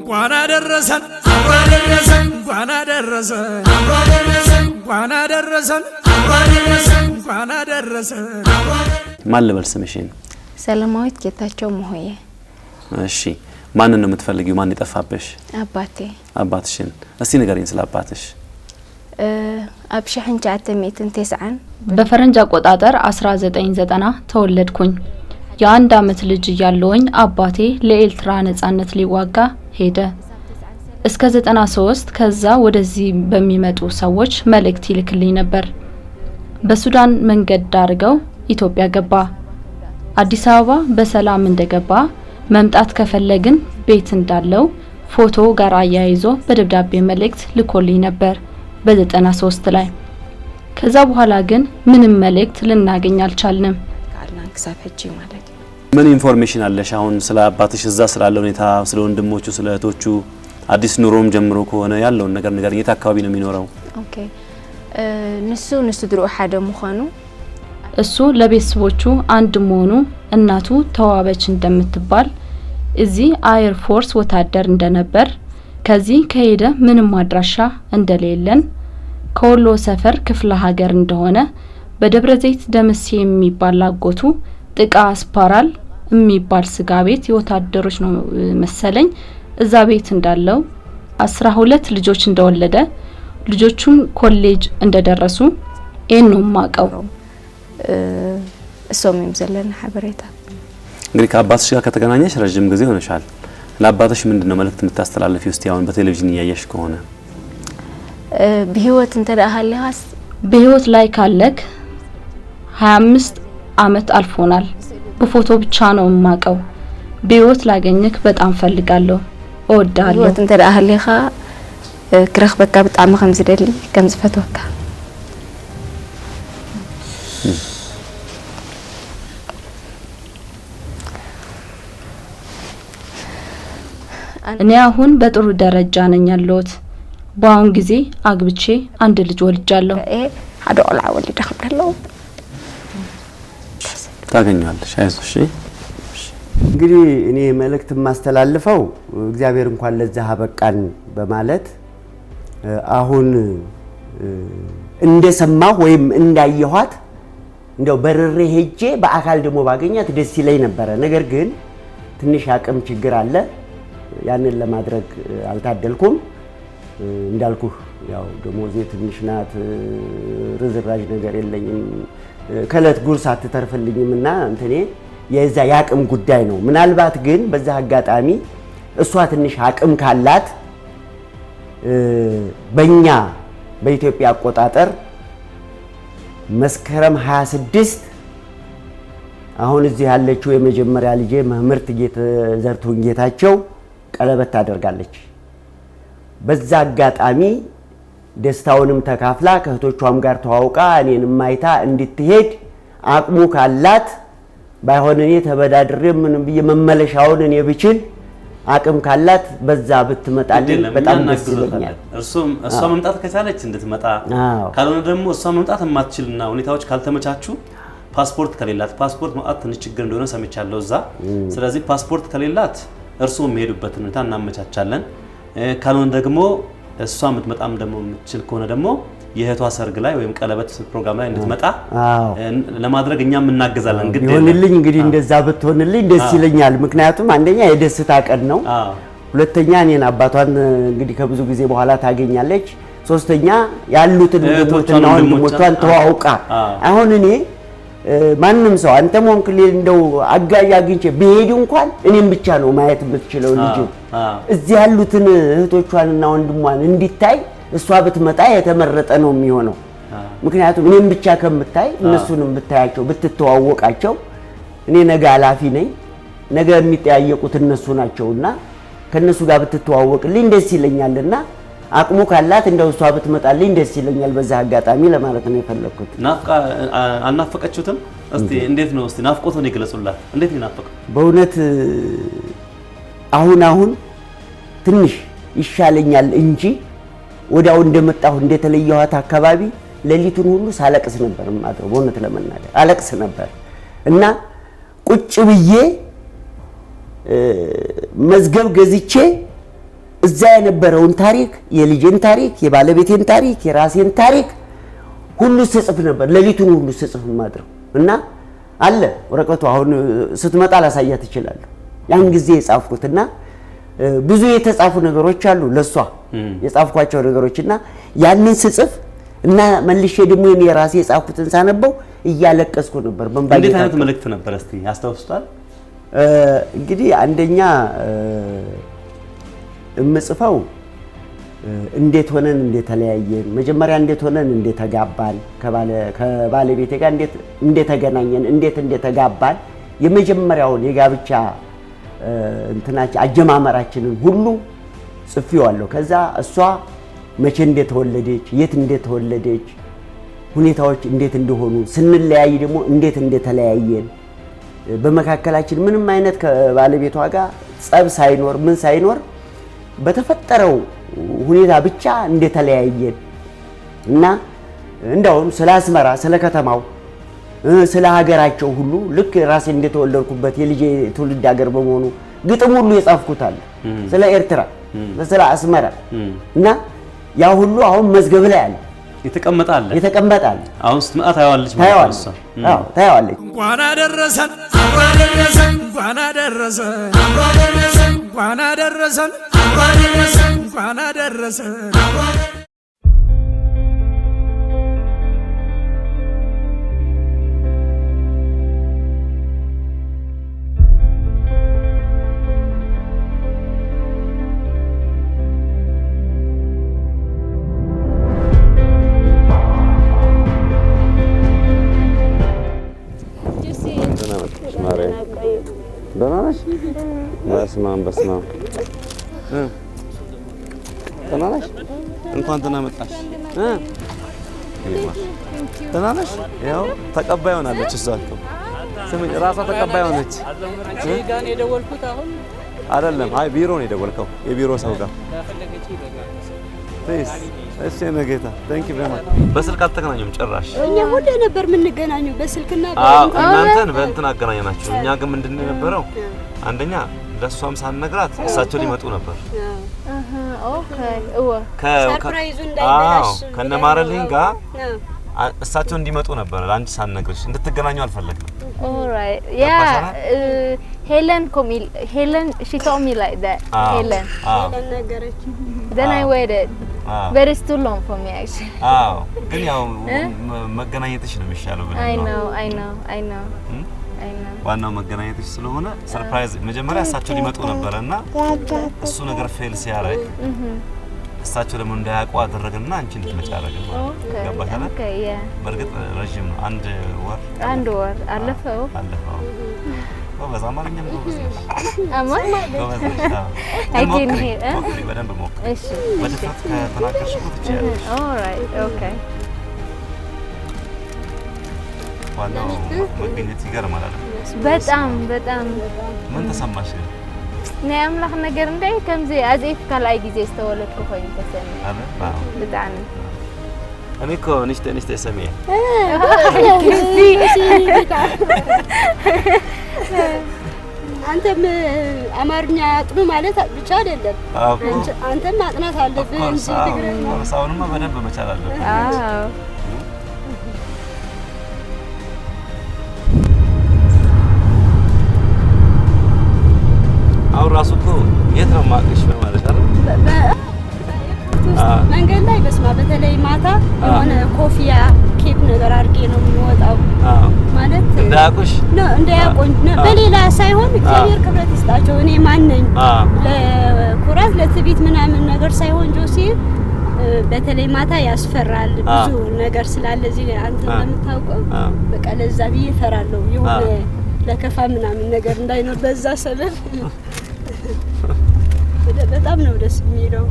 እንኳን አደረሰን እንኳን አደረሰን እንኳን አደረሰን እንኳን አደረሰን። ማን ልበል ስምሽን? ሰላማዊት ጌታቸው መሆዬ። እሺ፣ ማንን ነው የምትፈልጊው? ማን የጠፋብሽ? አባቴ። አባትሽን። እስቲ ንገሪኝ ስለ አባትሽ። ኣብ 1990። በፈረንጅ አቆጣጠር 1990 ተወለድኩኝ። የ1 አመት ልጅ እያለሁኝ አባቴ ለኤርትራ ነጻነት ሊዋጋ ሄደ። እስከ 93 ከዛ ወደዚህ በሚመጡ ሰዎች መልእክት ይልክልኝ ነበር። በሱዳን መንገድ አድርገው ኢትዮጵያ ገባ። አዲስ አበባ በሰላም እንደገባ፣ መምጣት ከፈለግን ቤት እንዳለው ፎቶ ጋር አያይዞ በደብዳቤ መልእክት ልኮልኝ ነበር በ93 ላይ። ከዛ በኋላ ግን ምንም መልእክት ልናገኝ አልቻልንም። ካልናን ክሳብ ሕጂ ማለት እዩ። ምን information አለሽ አሁን ስለ አባትሽ፣ እዛ ስላለ ሁኔታ፣ ስለ ወንድሞቹ፣ ስለ እህቶቹ፣ አዲስ ኑሮም ጀምሮ ከሆነ ያለውን ነገር ንገሪኝ። የት አካባቢ ነው የሚኖረው? Okay፣ ንሱ ንስድርኡ ሓደ ምዃኑ። እሱ ለቤተሰቦቹ አንድ መሆኑ፣ እናቱ ተዋበች እንደምትባል፣ እዚህ air force ወታደር እንደነበር፣ ከዚህ ከሄደ ምንም አድራሻ እንደሌለን፣ ከወሎ ሰፈር ክፍለ ሀገር እንደሆነ፣ በደብረ ዘይት ደምሴ የሚባል አጎቱ ጥቃ አስፓራል የሚባል ስጋ ቤት የወታደሮች ነው መሰለኝ እዛ ቤት እንዳለው፣ 12 ልጆች እንደወለደ፣ ልጆቹም ኮሌጅ እንደደረሱ ይሄን ነው የማውቀው። እሶም እዮም ዘለና ሓበሬታ። እንግዲህ ከአባትሽ ጋር ከተገናኘሽ ረጅም ጊዜ ሆነሻል። ለአባትሽ ምንድነው መልእክት የምታስተላልፊው? እስቲ አሁን በቴሌቪዥን እያየሽ ከሆነ። ብህይወት እንተደኣ ሃሊኻስ በህይወት ላይ ካለክ 25 አመት አልፎናል። በፎቶ ብቻ ነው የማውቀው። በህይወት ላገኝክ በጣም ፈልጋለሁ። እወድሃለሁ። ብህይወት እንተደኣ ሃሊኻ ክረኽበካ ብጣዕሚ ከም ዝደሊ፣ ከም ዝፈትወካ። እኔ አሁን በጥሩ ደረጃ ነኝ ያለሁት። በአሁን ጊዜ አግብቼ አንድ ልጅ ወልጃለሁ። ሓደ ቆልዓ ወሊደ ከም ዘለዉ። ታገኘዋለሽ፣ አይዞሽ። እንግዲህ እኔ መልእክት የማስተላልፈው እግዚአብሔር እንኳን ለዛ አበቃን በማለት፣ አሁን እንደሰማሁ ወይም እንዳየኋት እንደው በርሬ ሄጄ በአካል ደግሞ ባገኛት ደስ ይለኝ ነበረ። ነገር ግን ትንሽ አቅም ችግር አለ። ያንን ለማድረግ አልታደልኩም። እንዳልኩህ ያው ደሞዜ ትንሽ ናት፣ ርዝራዥ ነገር የለኝም፣ ከእለት ጉርስ አትተርፍልኝም እና እንትኔ የዛ የአቅም ጉዳይ ነው። ምናልባት ግን በዛ አጋጣሚ እሷ ትንሽ አቅም ካላት በእኛ በኢትዮጵያ አቆጣጠር መስከረም 26 አሁን እዚህ ያለችው የመጀመሪያ ልጄ መምህርት ዘርቱን ጌታቸው ቀለበት ታደርጋለች። በዛ አጋጣሚ ደስታውንም ተካፍላ ከእህቶቿም ጋር ተዋውቃ እኔንም አይታ እንድትሄድ አቅሙ ካላት፣ ባይሆን እኔ ተበዳድሬ ምንም ብዬ መመለሻውን እኔ ብችል፣ አቅም ካላት በዛ ብትመጣልኝ በጣም ደስ ይለኛል። እርሱም እሷ መምጣት ከቻለች እንድትመጣ፣ ካልሆነ ደግሞ እሷ መምጣት የማትችልና ሁኔታዎች ካልተመቻቹ፣ ፓስፖርት ከሌላት፣ ፓስፖርት ማውጣት ትንሽ ችግር እንደሆነ ሰምቻለሁ እዛ። ስለዚህ ፓስፖርት ከሌላት እርስዎ የሚሄዱበትን ሁኔታ እናመቻቻለን። ካልሆነ ደግሞ እሷ የምትመጣም ደግሞ የምትችል ከሆነ ደግሞ የእህቷ ሰርግ ላይ ወይም ቀለበት ፕሮግራም ላይ እንድትመጣ ለማድረግ እኛም እናገዛለን። ግድ የለም። ቢሆንልኝ እንግዲህ እንደዛ ብትሆንልኝ ደስ ይለኛል። ምክንያቱም አንደኛ የደስታ ቀን ነው፣ ሁለተኛ እኔን አባቷን እንግዲህ ከብዙ ጊዜ በኋላ ታገኛለች፣ ሶስተኛ ያሉትን እህቶቿን እህቶቿንና ወንድሞቿን ተዋውቃ አሁን እኔ ማንም ሰው አንተም ሆንክ ሌል እንደው አጋዥ አግኝቼ ብሄድ እንኳን እኔም ብቻ ነው ማየት የምትችለው ልጅ። እዚህ ያሉትን እህቶቿንና ወንድሟን እንዲታይ እሷ ብትመጣ የተመረጠ ነው የሚሆነው። ምክንያቱም እኔም ብቻ ከምታይ እነሱንም ብታያቸው ብትተዋወቃቸው፣ እኔ ነገ ኃላፊ ነኝ፣ ነገ የሚጠያየቁት እነሱ ናቸውና ከእነሱ ጋር ብትተዋወቅልኝ ደስ ይለኛልና አቅሙ ካላት እንደው እሷ ብትመጣልኝ ደስ ይለኛል። በዛ አጋጣሚ ለማለት ነው የፈለኩት። ናፍቃ አልናፈቀችሁትም? እስቲ እንዴት ነው? እስቲ ናፍቆቱን ይገለጹላት። እንዴት ነው የናፈቀው? በእውነት አሁን አሁን ትንሽ ይሻለኛል እንጂ ወዲያው እንደመጣሁ እንደተለየኋት አካባቢ ሌሊቱን ሁሉ ሳለቅስ ነበር የማድረው። በእውነት ለመናገር አለቅስ ነበር እና ቁጭ ብዬ መዝገብ ገዝቼ እዛ የነበረውን ታሪክ፣ የልጄን ታሪክ፣ የባለቤቴን ታሪክ፣ የራሴን ታሪክ ሁሉ ስጽፍ ነበር። ሌሊቱን ሁሉ ስጽፍ ማድረው እና አለ ወረቀቱ። አሁን ስትመጣ ላሳያት እችላለሁ። ያን ጊዜ የጻፍኩትና ብዙ የተጻፉ ነገሮች አሉ ለሷ የጻፍኳቸው ነገሮች እና ያንን ስጽፍ እና መልሼ ደግሞ እኔ ራሴ የጻፍኩትን ሳነበው እያለቀስኩ ነበር። በእንባ እንዴት አይነት መልእክት ነበር እስቲ ያስታውሱታል? እንግዲህ አንደኛ የምጽፈው እንዴት ሆነን እንደተለያየን፣ መጀመሪያ እንዴት ሆነን እንደተጋባን፣ ከባለቤቴ ጋር እንዴት እንደተገናኘን፣ እንዴት እንደተጋባን፣ የመጀመሪያውን የጋብቻ እንትናችን አጀማመራችንን ሁሉ ጽፌዋለሁ። ከዛ እሷ መቼ እንደተወለደች፣ የት እንደተወለደች፣ ሁኔታዎች እንዴት እንደሆኑ፣ ስንለያይ ደግሞ እንዴት እንደተለያየን፣ በመካከላችን ምንም አይነት ከባለቤቷ ጋር ጸብ ሳይኖር ምን ሳይኖር በተፈጠረው ሁኔታ ብቻ እንደተለያየን እና እንደውም ስለ አስመራ፣ ስለ ከተማው፣ ስለ ሀገራቸው ሁሉ ልክ ራሴ እንደተወለድኩበት የልጄ ትውልድ ሀገር በመሆኑ ግጥም ሁሉ የጻፍኩት አለ ስለ ኤርትራ፣ ስለ አስመራ እና ያ ሁሉ አሁን መዝገብ ላይ አለ። የተቀመጠ አለ። የተቀመጠ አለ። አሁን ስትመጣ ታየዋለች ማለት ነው። አዎ ታየዋለች። እንኳን አደረሰን እንኳን አደረሰን እንኳን አደረሰን እንኳን አደረሰን። ደህና ነሽ? በስመ አብ በስመ አብ። ደህና ነሽ? እንኳን ደህና መጣሽ። ደህና ነሽ? ያው ተቀባይ ሆናለች እሷ እኮ። ስሚኝ፣ ራሷ ተቀባይ ሆነች። አይደለም፣ አይ ቢሮ ነው የደወልከው፣ የቢሮ ሰው ጋር። እሺ የእኔ ጌታ thank you very much። በስልክ አልተገናኙም ጭራሽ። እኛ ሁሌ ነበር የምንገናኘው በስልክና። እናንተን በእንትን አገናኘናችሁ። እኛ ግን ምንድን ነው የነበረው፣ አንደኛ ለእሷም ሳንነግራት እሳቸው ሊመጡ ነበር። Surprise ኡ እንዳይበላሽ። ከነማረልኝ ጋር እሳቸው እንዲመጡ ነበር። ለአንቺ ሳንነግርሽ እንድትገናኙ አልፈለግንም። Alright. Yeah. Helen come. Helen, she told me like that. Helen. ሄለን ነገረች። Then I waited. But it's too long for me, actually. አዎ፣ ግን ያው መገናኘትሽ ነው የሚሻለው ብለን I know, I know, I know. I know. ዋናው መገናኘትሽ ስለሆነ surprise መጀመሪያ እሳቸው ሊመጡ ነበረ እና እሱ ነገር fail ሲያደርግ እሳቸው ደግሞ እንዳያውቁ አደረግንና አንቺ እንድትመጪ አደረግን ማለት ነው። ገባሽ አይደል? Okay, yeah. በእርግጥ ረዥም ነው፣ 1 ወር። 1 ወር አለፈው። አለፈው። ጎበዝ፣ አማርኛም ጎበዝ ነሽ። አማ ጎበዝ ነሽ። አዎ። I can ሞክሪ፣ hear. ሞክሪ፣ በደንብ ሞክሪ። እሺ። በድፍረት ከተናገርሽ እኮ ትችያለሽ። Alright, okay. ዋናው መገኘት ይገርማል አይደል? በጣም በጣም። ምን ተሰማሽ ግን? ናይ ኣምላኽ ነገር እንታይ ከምዚ as if ካልኣይ ግዜ ዝተወለድኩ ኮይኑ ተሰሚዐ። አይደል? አዎ። ብጣዕሚ። እኔ እኮ ንሽተ ንሽተ ሰሚዐ። I አንተም አማርኛ አጥኑ ማለት ብቻ አይደለም፣ አንተም ማጥናት አለብህ እንጂ ትግርኛ። አሁንማ በደንብ መቻል አለብህ። አዎ። አሁን ራሱ እኮ የት ነው የማውቅሽ በማለት አይደል? መንገድ ላይ በስማ በተለይ ማታ የሆነ ኮፊያ cap ነገር አድርጌ ነው የምወጣው። ማለት እንዳያውቁሽ። እንዳያውቁኝ በሌላ ሳይሆን እግዚአብሔር ክብረት ይስጣቸው። እኔ ማን ነኝ ለኩራት ለትዕቢት ምናምን ነገር ሳይሆን ጆሲ በተለይ ማታ ያስፈራል። ብዙ ነገር ስላለ እዚህ አንተ እንደምታውቀው በቃ ለዛ ብዬ እፈራለሁ። የሆነ ለከፋ ምናምን ነገር እንዳይኖር በዛ ሰበብ። በጣም ነው ደስ የሚለው።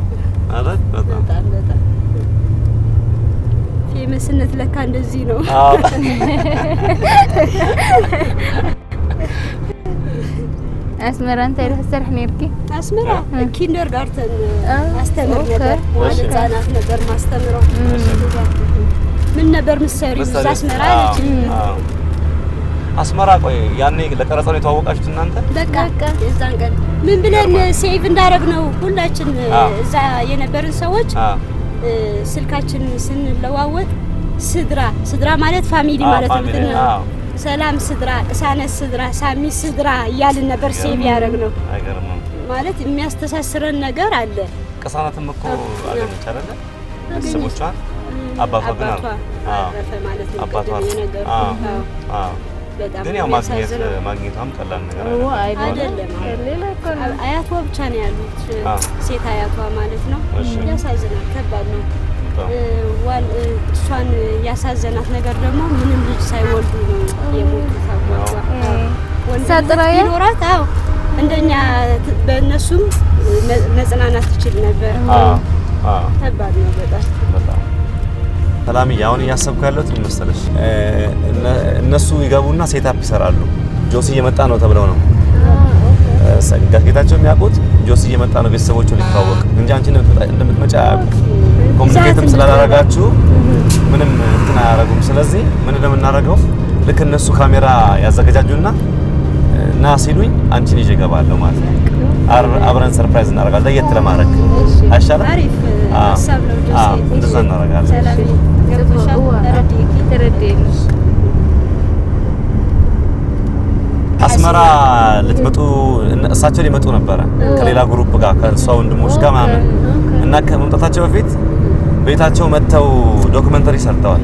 አረ በጣም። በጣም በጣም። Famous ነት ለካ እንደዚህ ነው። አዎ። ኣስመራ እንታይ ትሰርሕ ነርኪ? አስመራ kindergarten አስተምር ነበር። መዋለ ህጻናት ነበር ማስተምረው። ምን ነበር ምትሰሪው እዛ አስመራ አለች። አስመራ ቆይ ያኔ ለቀረጻ ነው የተዋወቃችሁት እናንተ? በቃ የዛን ቀን ምን ብለን save እንዳደረግነው ሁላችን እዛ የነበርን ሰዎች ስልካችን ስንለዋወጥ ስድራ ስድራ ማለት family ማለት ነው። ሰላም ስድራ፣ ቅሳነት ስድራ፣ ሳሚ ስድራ እያልን ነበር save ያደረግነው። አይገርምም? ማለት የሚያስተሳስረን ነገር አለ። ቅሳነትም እኮ አገኘች አይደለ? ቤተሰቦቿን አባቷ ግን አረፈ ማለት ነው። አባቷ አዎ በጣም ግን ያው ማግኘቷም ቀላል ነገር አይደለም። አያቷ ብቻ ነው ያሉት፣ ሴት አያቷ ማለት ነው። ያሳዝናል፣ ከባድ ነው። እሷን ያሳዘናት ነገር ደግሞ ምንም ልጅ ሳይወልዱ ነው የሞቱት አባቷ። ወንድ ቢኖራት አዎ እንደኛ በእነሱም መጽናናት ትችል ነበር። ከባድ ነው በጣም በጣም። ሰላምዬ አሁን እያሰብኩ ያለሁት ምን መሰለሽ፣ እነሱ ይገቡና setup ይሰራሉ። ጆሲ እየመጣ ነው ተብለው ነው ጌታቸው የሚያውቁት። ጆሲ እየመጣ ነው ቤተሰቦቹ ሊተዋወቅ እንጂ አንቺ እንደምትመጪ አያውቁም። communicate ም ስላላረጋችሁ ምንም እንትን አያረጉም። ስለዚህ ምን እንደምናደርገው ልክ እነሱ ካሜራ ያዘገጃጁና ና ሲሉኝ አንቺን ይዤ እገባለሁ ማለት ነው። አብረን surprise እናደርጋለን ለየት ለማድረግ አይሻልም? አሪፍ ሀሳብ ነው ጆሲ። እንደዛ እናደርጋለን። አስመራ ልትመጡ እሳቸው ሊመጡ ነበረ ከሌላ group ጋር ከእሷ ወንድሞች ጋር ምናምን እና ከመምጣታቸው በፊት ቤታቸው መጥተው documentary ሰርተዋል።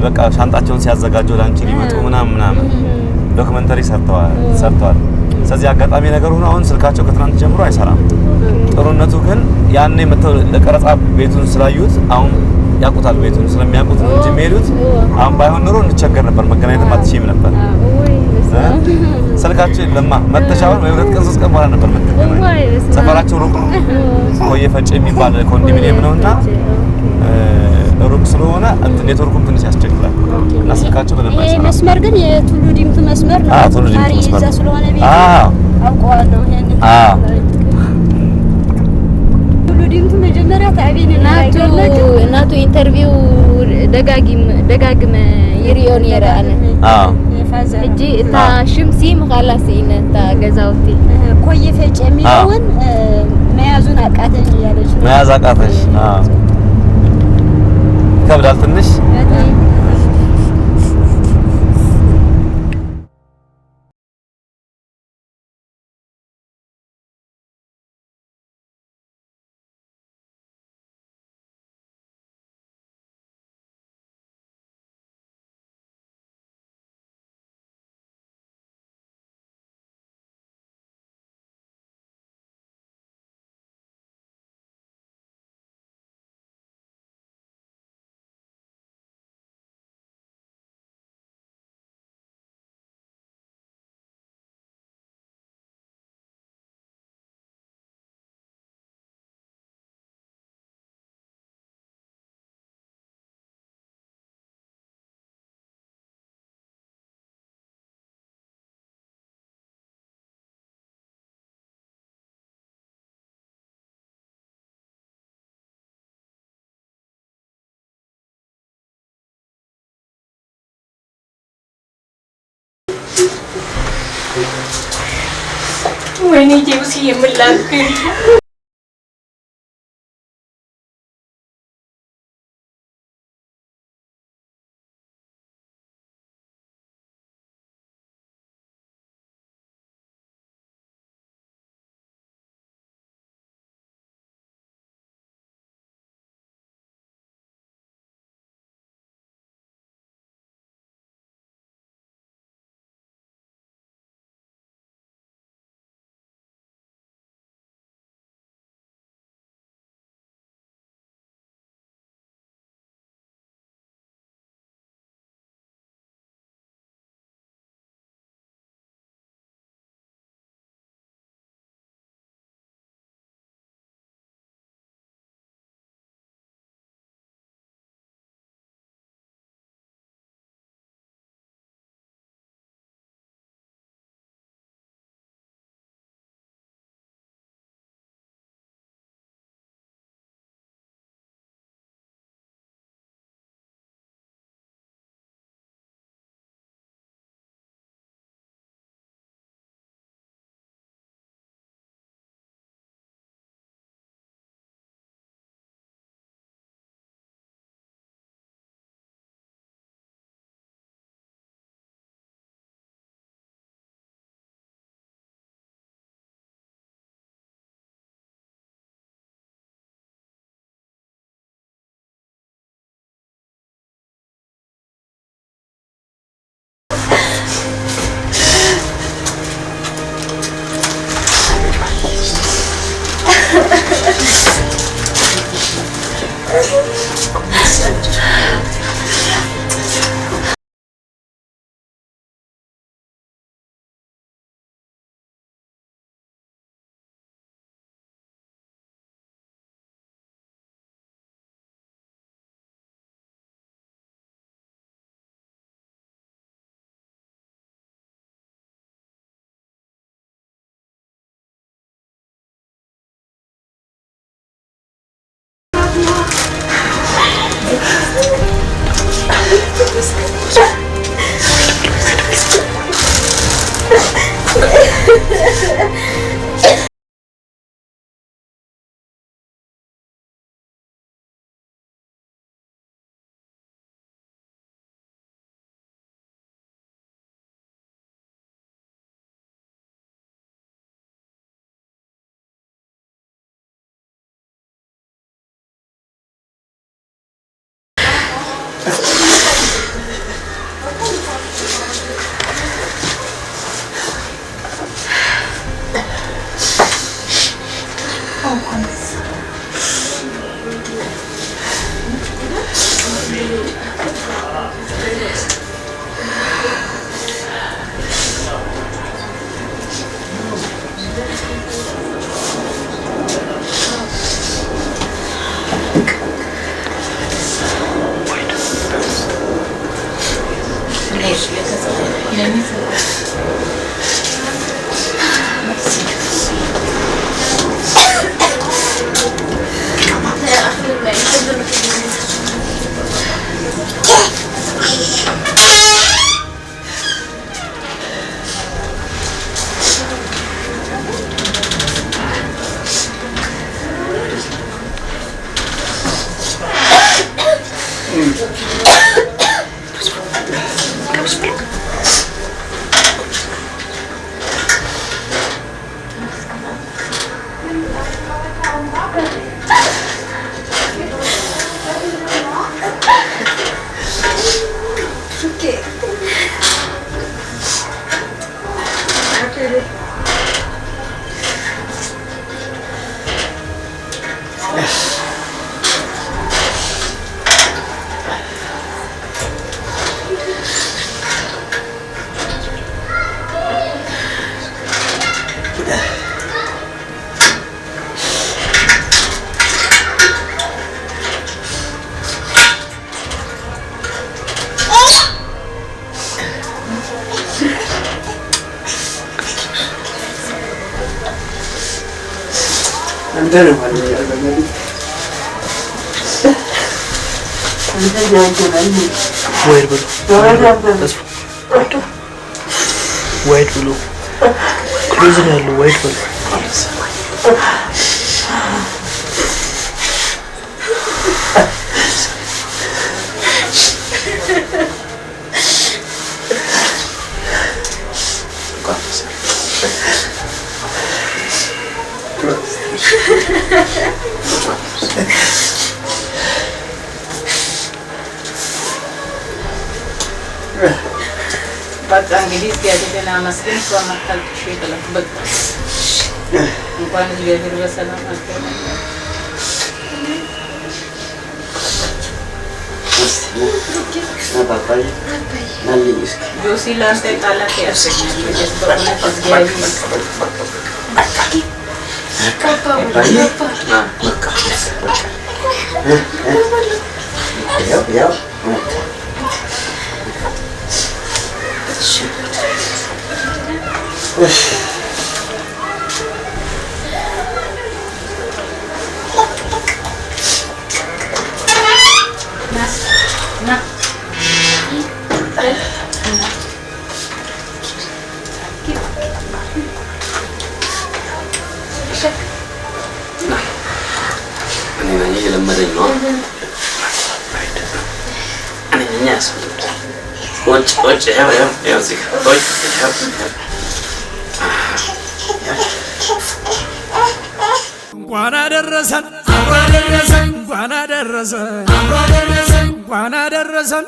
በቃ ሻንጣቸውን ሲያዘጋጁ ለአንቺ ሊመጡ ምናምን ምናምን documentary ሰርተዋል። ስለዚህ አጋጣሚ ነገር ሆኖ አሁን ስልካቸው ከትናንት ጀምሮ አይሰራም። ጥሩነቱ ግን ያኔ መጥተው ለቀረጻ ቤቱን ስላዩት አሁን ያውቁታል። ቤቱን ስለሚያውቁት ነው እንጂ የሚሄዱት። አሁን ባይሆን ኖሮ እንቸገር ነበር፣ መገናኘትም አትችይም ነበር። ስልካቸው የለማ መተሽ አሁን ወይ 2 ቀን 3 ቀን በኋላ ነበር የምትገናኝ። ሰፈራቸው ሩቅ ነው፣ ኮየ ፈጬ የሚባል ኮንዶሚኒየም ነውና ሩቅ ስለሆነ እንትን ኔትወርኩም ትንሽ ያስቸግራል እና ስልካቸው በደንብ ይሄ አይሰራም። መስመር ግን የቱሉ ዲምቱ መስመር ነው። አዎ ቱሉ ዲምቱ መስመር እዛ ስለሆነ ቤቱ አውቀዋለሁ። ይሄንን ቱሉ ዲምቱ መጀመሪያ ታቢን ናቱ interview ደጋግም ይሪዮ ነይረ ኣነ። ሕጂ እታ ሽምሲ ምኻላስ ኢነ እታ ገዛውቲ ኮየ ፈጬ የሚለውን መያዙን አቃተኝ እያለች ነው። መያዝ አቃተሽ? አዎ ይከብዳል ትንሽ። ወይኔ ጆሲ የምላክ wide ብሎ close ነው ያለው። wide ብሎ በቃ እንግዲህ እግዚአብሔርን አመስግን። እሷ አታልቅሽ በላት። በቃ እንኳን እግዚአብሔር በሰላም አገናኛችሁ። ጆሲ ለአንተ ቃላት ያሰኛል። መቼስ በእውነት እግዚአብሔር እየለመደኝ ነው። እኔ ያስፈልግ ቁጭ ቁጭ ይኸው ይኸው ይኸው እዚህ ጋር ቁጭ ይኸው ይኸው። እንኳን አደረሰን እንኳን አደረሰን እንኳን አደረሰን እንኳን አደረሰን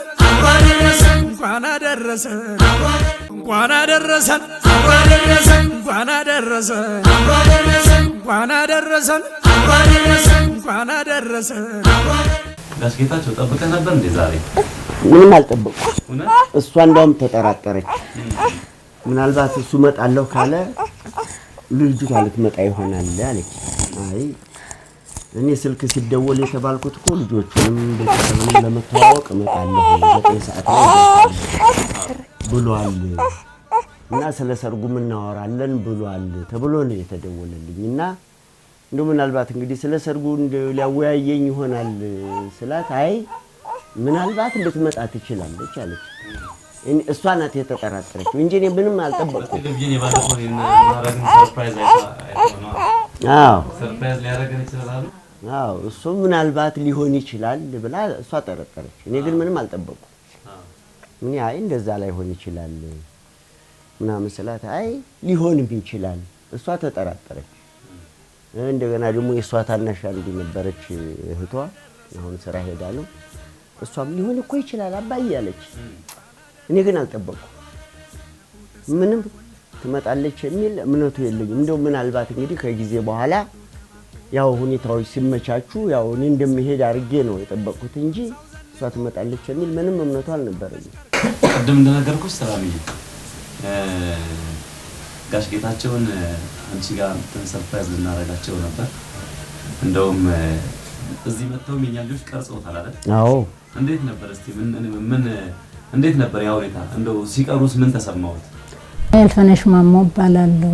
እንኳን አደረሰን እንኳን አደረሰን እንኳን አደረሰን። እንኳን አደረሰን። ጋሽ ጌታቸው ጠብቀህ ነበር እንዴ ዛሬ? ምንም አልጠበቅኩም። እሷ እንደውም ተጠራጠረች። ምናልባት እሱ እመጣለሁ ካለ ልጅቷ ልትመጣ ይሆናል አለች። አይ እኔ ስልክ ሲደወል የተባልኩት እኮ ልጆቹንም ቤተሰብንም ለመተዋወቅ እመጣለሁ 9 ሰዓት ላይ ብሏል እና ስለ ሰርጉም እናወራለን ብሏል ተብሎ ነው የተደወለልኝ። እና እንደው ምናልባት እንግዲህ ስለ ሰርጉ ሊያወያየኝ ይሆናል ስላት አይ ምናልባት ልትመጣ ትችላለች አለች። እሷ ናት የተጠራጠረችው እንጂ እኔ ምንም አልጠበቅኩም። አዎ surprise ሊያደርገን ይችላል። አዎ እሱ ምናልባት ሊሆን ይችላል ብላ እሷ ጠረጠረች። እኔ ግን ምንም አልጠበቅኩም። እኔ አይ እንደዛ ላይሆን ይችላል ምናምን ስላት አይ ሊሆንም ይችላል እሷ ተጠራጠረች። እንደገና ደግሞ የእሷ ታናሽ አንድ ነበረች እህቷ፣ አሁን ስራ ሄዳ ነው። እሷም ሊሆን እኮ ይችላል አባዬ አለች። እኔ ግን አልጠበቅኩም። ምንም ትመጣለች የሚል እምነቱ የለኝም። እንደው ምናልባት እንግዲህ ከጊዜ በኋላ ያው ሁኔታዎች ሲመቻቹ ያው እኔ እንደምሄድ አድርጌ ነው የጠበቅኩት እንጂ እሷ ትመጣለች የሚል ምንም እምነቱ አልነበረኝም። ቅድም እንደነገርኩሽ ሰላምዬ፣ ጋሽ ጌታቸውን አንቺ ጋር እንትን surprise ልናደርጋቸው ነበር። እንደውም እዚህ መጥተው የኛ ልጆች ቀርጸውታል አይደል? አዎ። እንዴት ነበር እስቲ ምን እንዴት ነበር ያ ሁኔታ? እንደው ሲቀሩስ ምን ተሰማዎት? ኤልፈነሽ ማሞ እባላለሁ።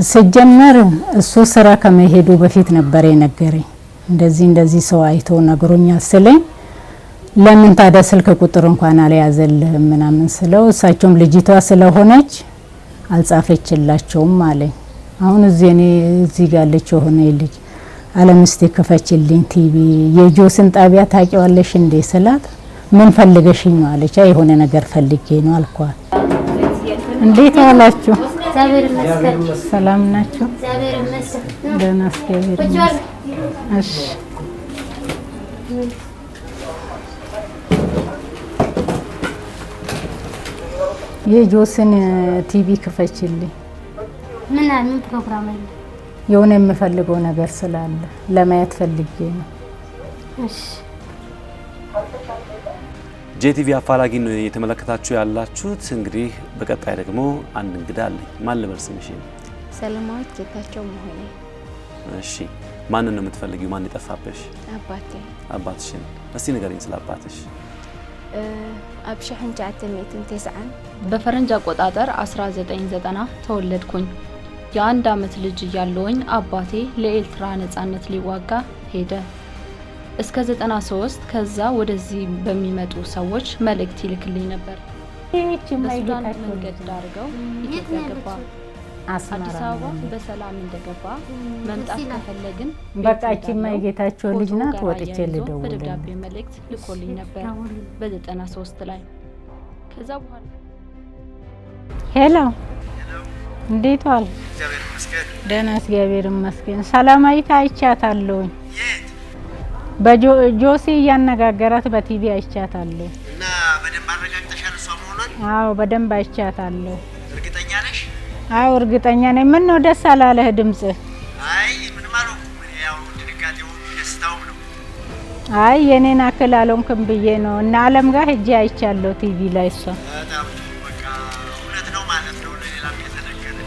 ሲጀመር እሱ ስራ ከመሄዱ በፊት ነበር የነገረኝ። እንደዚህ እንደዚህ ሰው አይቶ ነግሮኛል ስለኝ ለምን ታዲያ ስልክ ቁጥር እንኳን አልያዘልህም ምናምን ስለው እሳቸውም ልጅቷ ስለሆነች አልጻፈችላቸውም አለኝ። አሁን እዚህ እኔ እዚህ ጋር ያለች የሆነ ልጅ አለምስቴ ክፈችልኝ ቲቪ የጆስን ጣቢያ ታውቂዋለሽ እንዴ ስላት ምን ፈልገሽኝ ነው አለች። አይ የሆነ ነገር ፈልጌ ነው አልኳት። እንዴት ዋላችሁ? እግዚአብሔር ይመስገን። ሰላም ናችሁ? እግዚአብሔር ይመስገን። ደህና እግዚአብሔር ይመስገን። እሺ የጆስን ቲቪ ክፈችልኝ። ምን ፕሮግራም አለ? የሆነ የምፈልገው ነገር ስላለ ለማየት ፈልጌ ነው። እሺ። ጄቲቪ አፋላጊ ነው እየተመለከታችሁ ያላችሁት። እንግዲህ በቀጣይ ደግሞ አንድ እንግዳ አለኝ። ማን ልበል ስምሽን? ሰለማዊት ጌታቸው መሆኔ። እሺ፣ ማንን ነው የምትፈልጊው? ማን የጠፋብሽ? አባቴ። አባትሽን እስቲ ንገሪኝ ስለ አባትሽ። ኣብ 1990 በፈረንጅ አቆጣጠር 1990 ተወለድኩኝ። የአንድ አመት ልጅ እያለሁኝ አባቴ ለኤርትራ ነጻነት ሊዋጋ ሄደ። እስከ 93 ከዛ ወደዚህ በሚመጡ ሰዎች መልእክት ይልክልኝ ነበር። በሱዳን መንገድ ዳርገው ኢትዮጵያ ገባ። አዲስ አበባ በሰላም እንደገባ መምጣት ከፈለግን በቃ እቺማ የጌታቸው ልጅ ናት፣ ወጥቼ ልደውል በደብዳቤ መልእክት ልኮልኝ ነበር በ93 ላይ። ከዛ በኋላ Hello፣ እንዴት ዋል? ደህና እግዚአብሔር ይመስገን። ሰላማዊት አይቻታለሁኝ። በጆሲ እያነጋገራት በቲቪ አይቻታለሁ። እና በደንብ አረጋግጠሻል እሷ መሆኗን? አዎ በደንብ አይቻታለሁ። እርግጠኛ ነሽ? አዎ እርግጠኛ ነኝ። ምን ነው ደስ አላለህ ድምጽህ? አይ ምንም አልሆንኩም። ያው ድንጋጤውም ደስታውም ነው። አይ የኔን አክል አልሆንክም ብዬ ነው። እና አለም ጋር ሄጄ አይቻለሁ ቲቪ ላይ እሷ። በጣም በቃ እውነት ነው ማለት ነው፣ ለሌላም የተነገረ።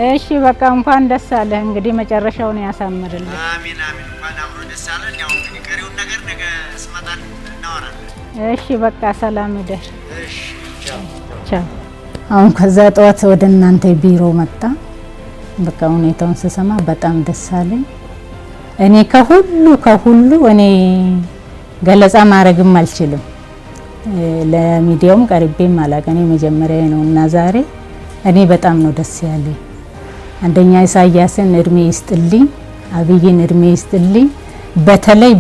እሺ በቃ እንኳን ደስ አለህ። እንግዲህ መጨረሻውን ያሳምርልህ። አሜን አሜን። እንኳን አብሮ ደስ አለን። ያው እንግዲህ ቀሪውን ነገር ነገ ስመጣ እናወራለን። እሺ በቃ ሰላም እደር። እሺ ቻው ቻው። አሁን ከዛ ጠዋት ወደ እናንተ ቢሮ መጣ። በቃ ሁኔታውን ስሰማ በጣም ደስ አለኝ። እኔ ከሁሉ እኔ ገለጻ ማድረግም አልችልም። ለሚዲያውም ቀርቤም አላውቅም። እኔ መጀመሪያ ነው እና ዛሬ እኔ በጣም ነው ደስ ያለኝ። አንደኛ ኢሳያስን እድሜ ይስጥልኝ፣ አብይን እድሜ ይስጥልኝ።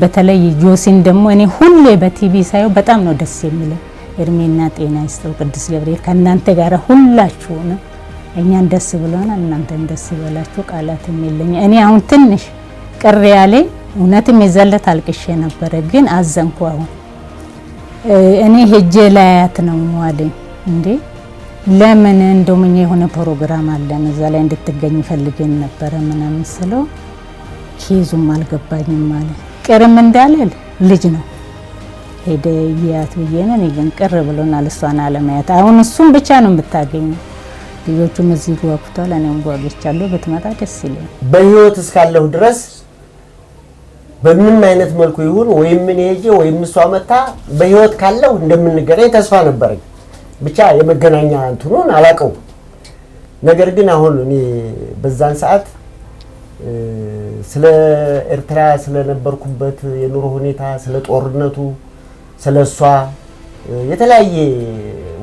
በተለይ ጆሲን ደግሞ እኔ ሁሌ በቲቪ ሳየው በጣም ነው ደስ የሚለኝ። እድሜና ጤና ይስጠው ቅዱስ ገብርኤል ከእናንተ ጋር ሁላችሁንም። እኛን ደስ ብሎናል፣ እናንተም ደስ ይበላችሁ። ቃላትም የለኝ። እኔ አሁን ትንሽ ቅር ያለኝ እውነትም የዛለት አልቅሼ ነበረ፣ ግን አዘንኩ። አሁን እኔ ሄጄ ላያት ነው አለኝ። እንዴ ለምን እንደውም እኛ የሆነ ፕሮግራም አለን እዛ ላይ እንድትገኝ ፈልገን ነበረ ምናምን ስለው case ኡም አልገባኝም አለ። ቅርም እንዳልል ልጅ ነው ሄደ እያት ብዬ ነው። እኔ ግን ቅር ብሎናል እሷን አለማየት። አሁን እሱን ብቻ ነው የምታገኘው። ልጆቹም እዚህ ጓጉቷል፣ እኔም ጓጉቻለሁ። ብትመጣ ደስ ይለኛል። በህይወት እስካለሁ ድረስ በምንም አይነት መልኩ ይሁን ወይም እኔ ሄጄ ወይም እሷ መታ በህይወት ካለሁ እንደምንገናኝ ተስፋ ነበረኝ። ብቻ የመገናኛ እንትኑን አላውቀውም። ነገር ግን አሁን እኔ በዛን ሰዓት ስለ ኤርትራ ስለነበርኩበት የኑሮ ሁኔታ፣ ስለ ጦርነቱ፣ ስለ እሷ የተለያየ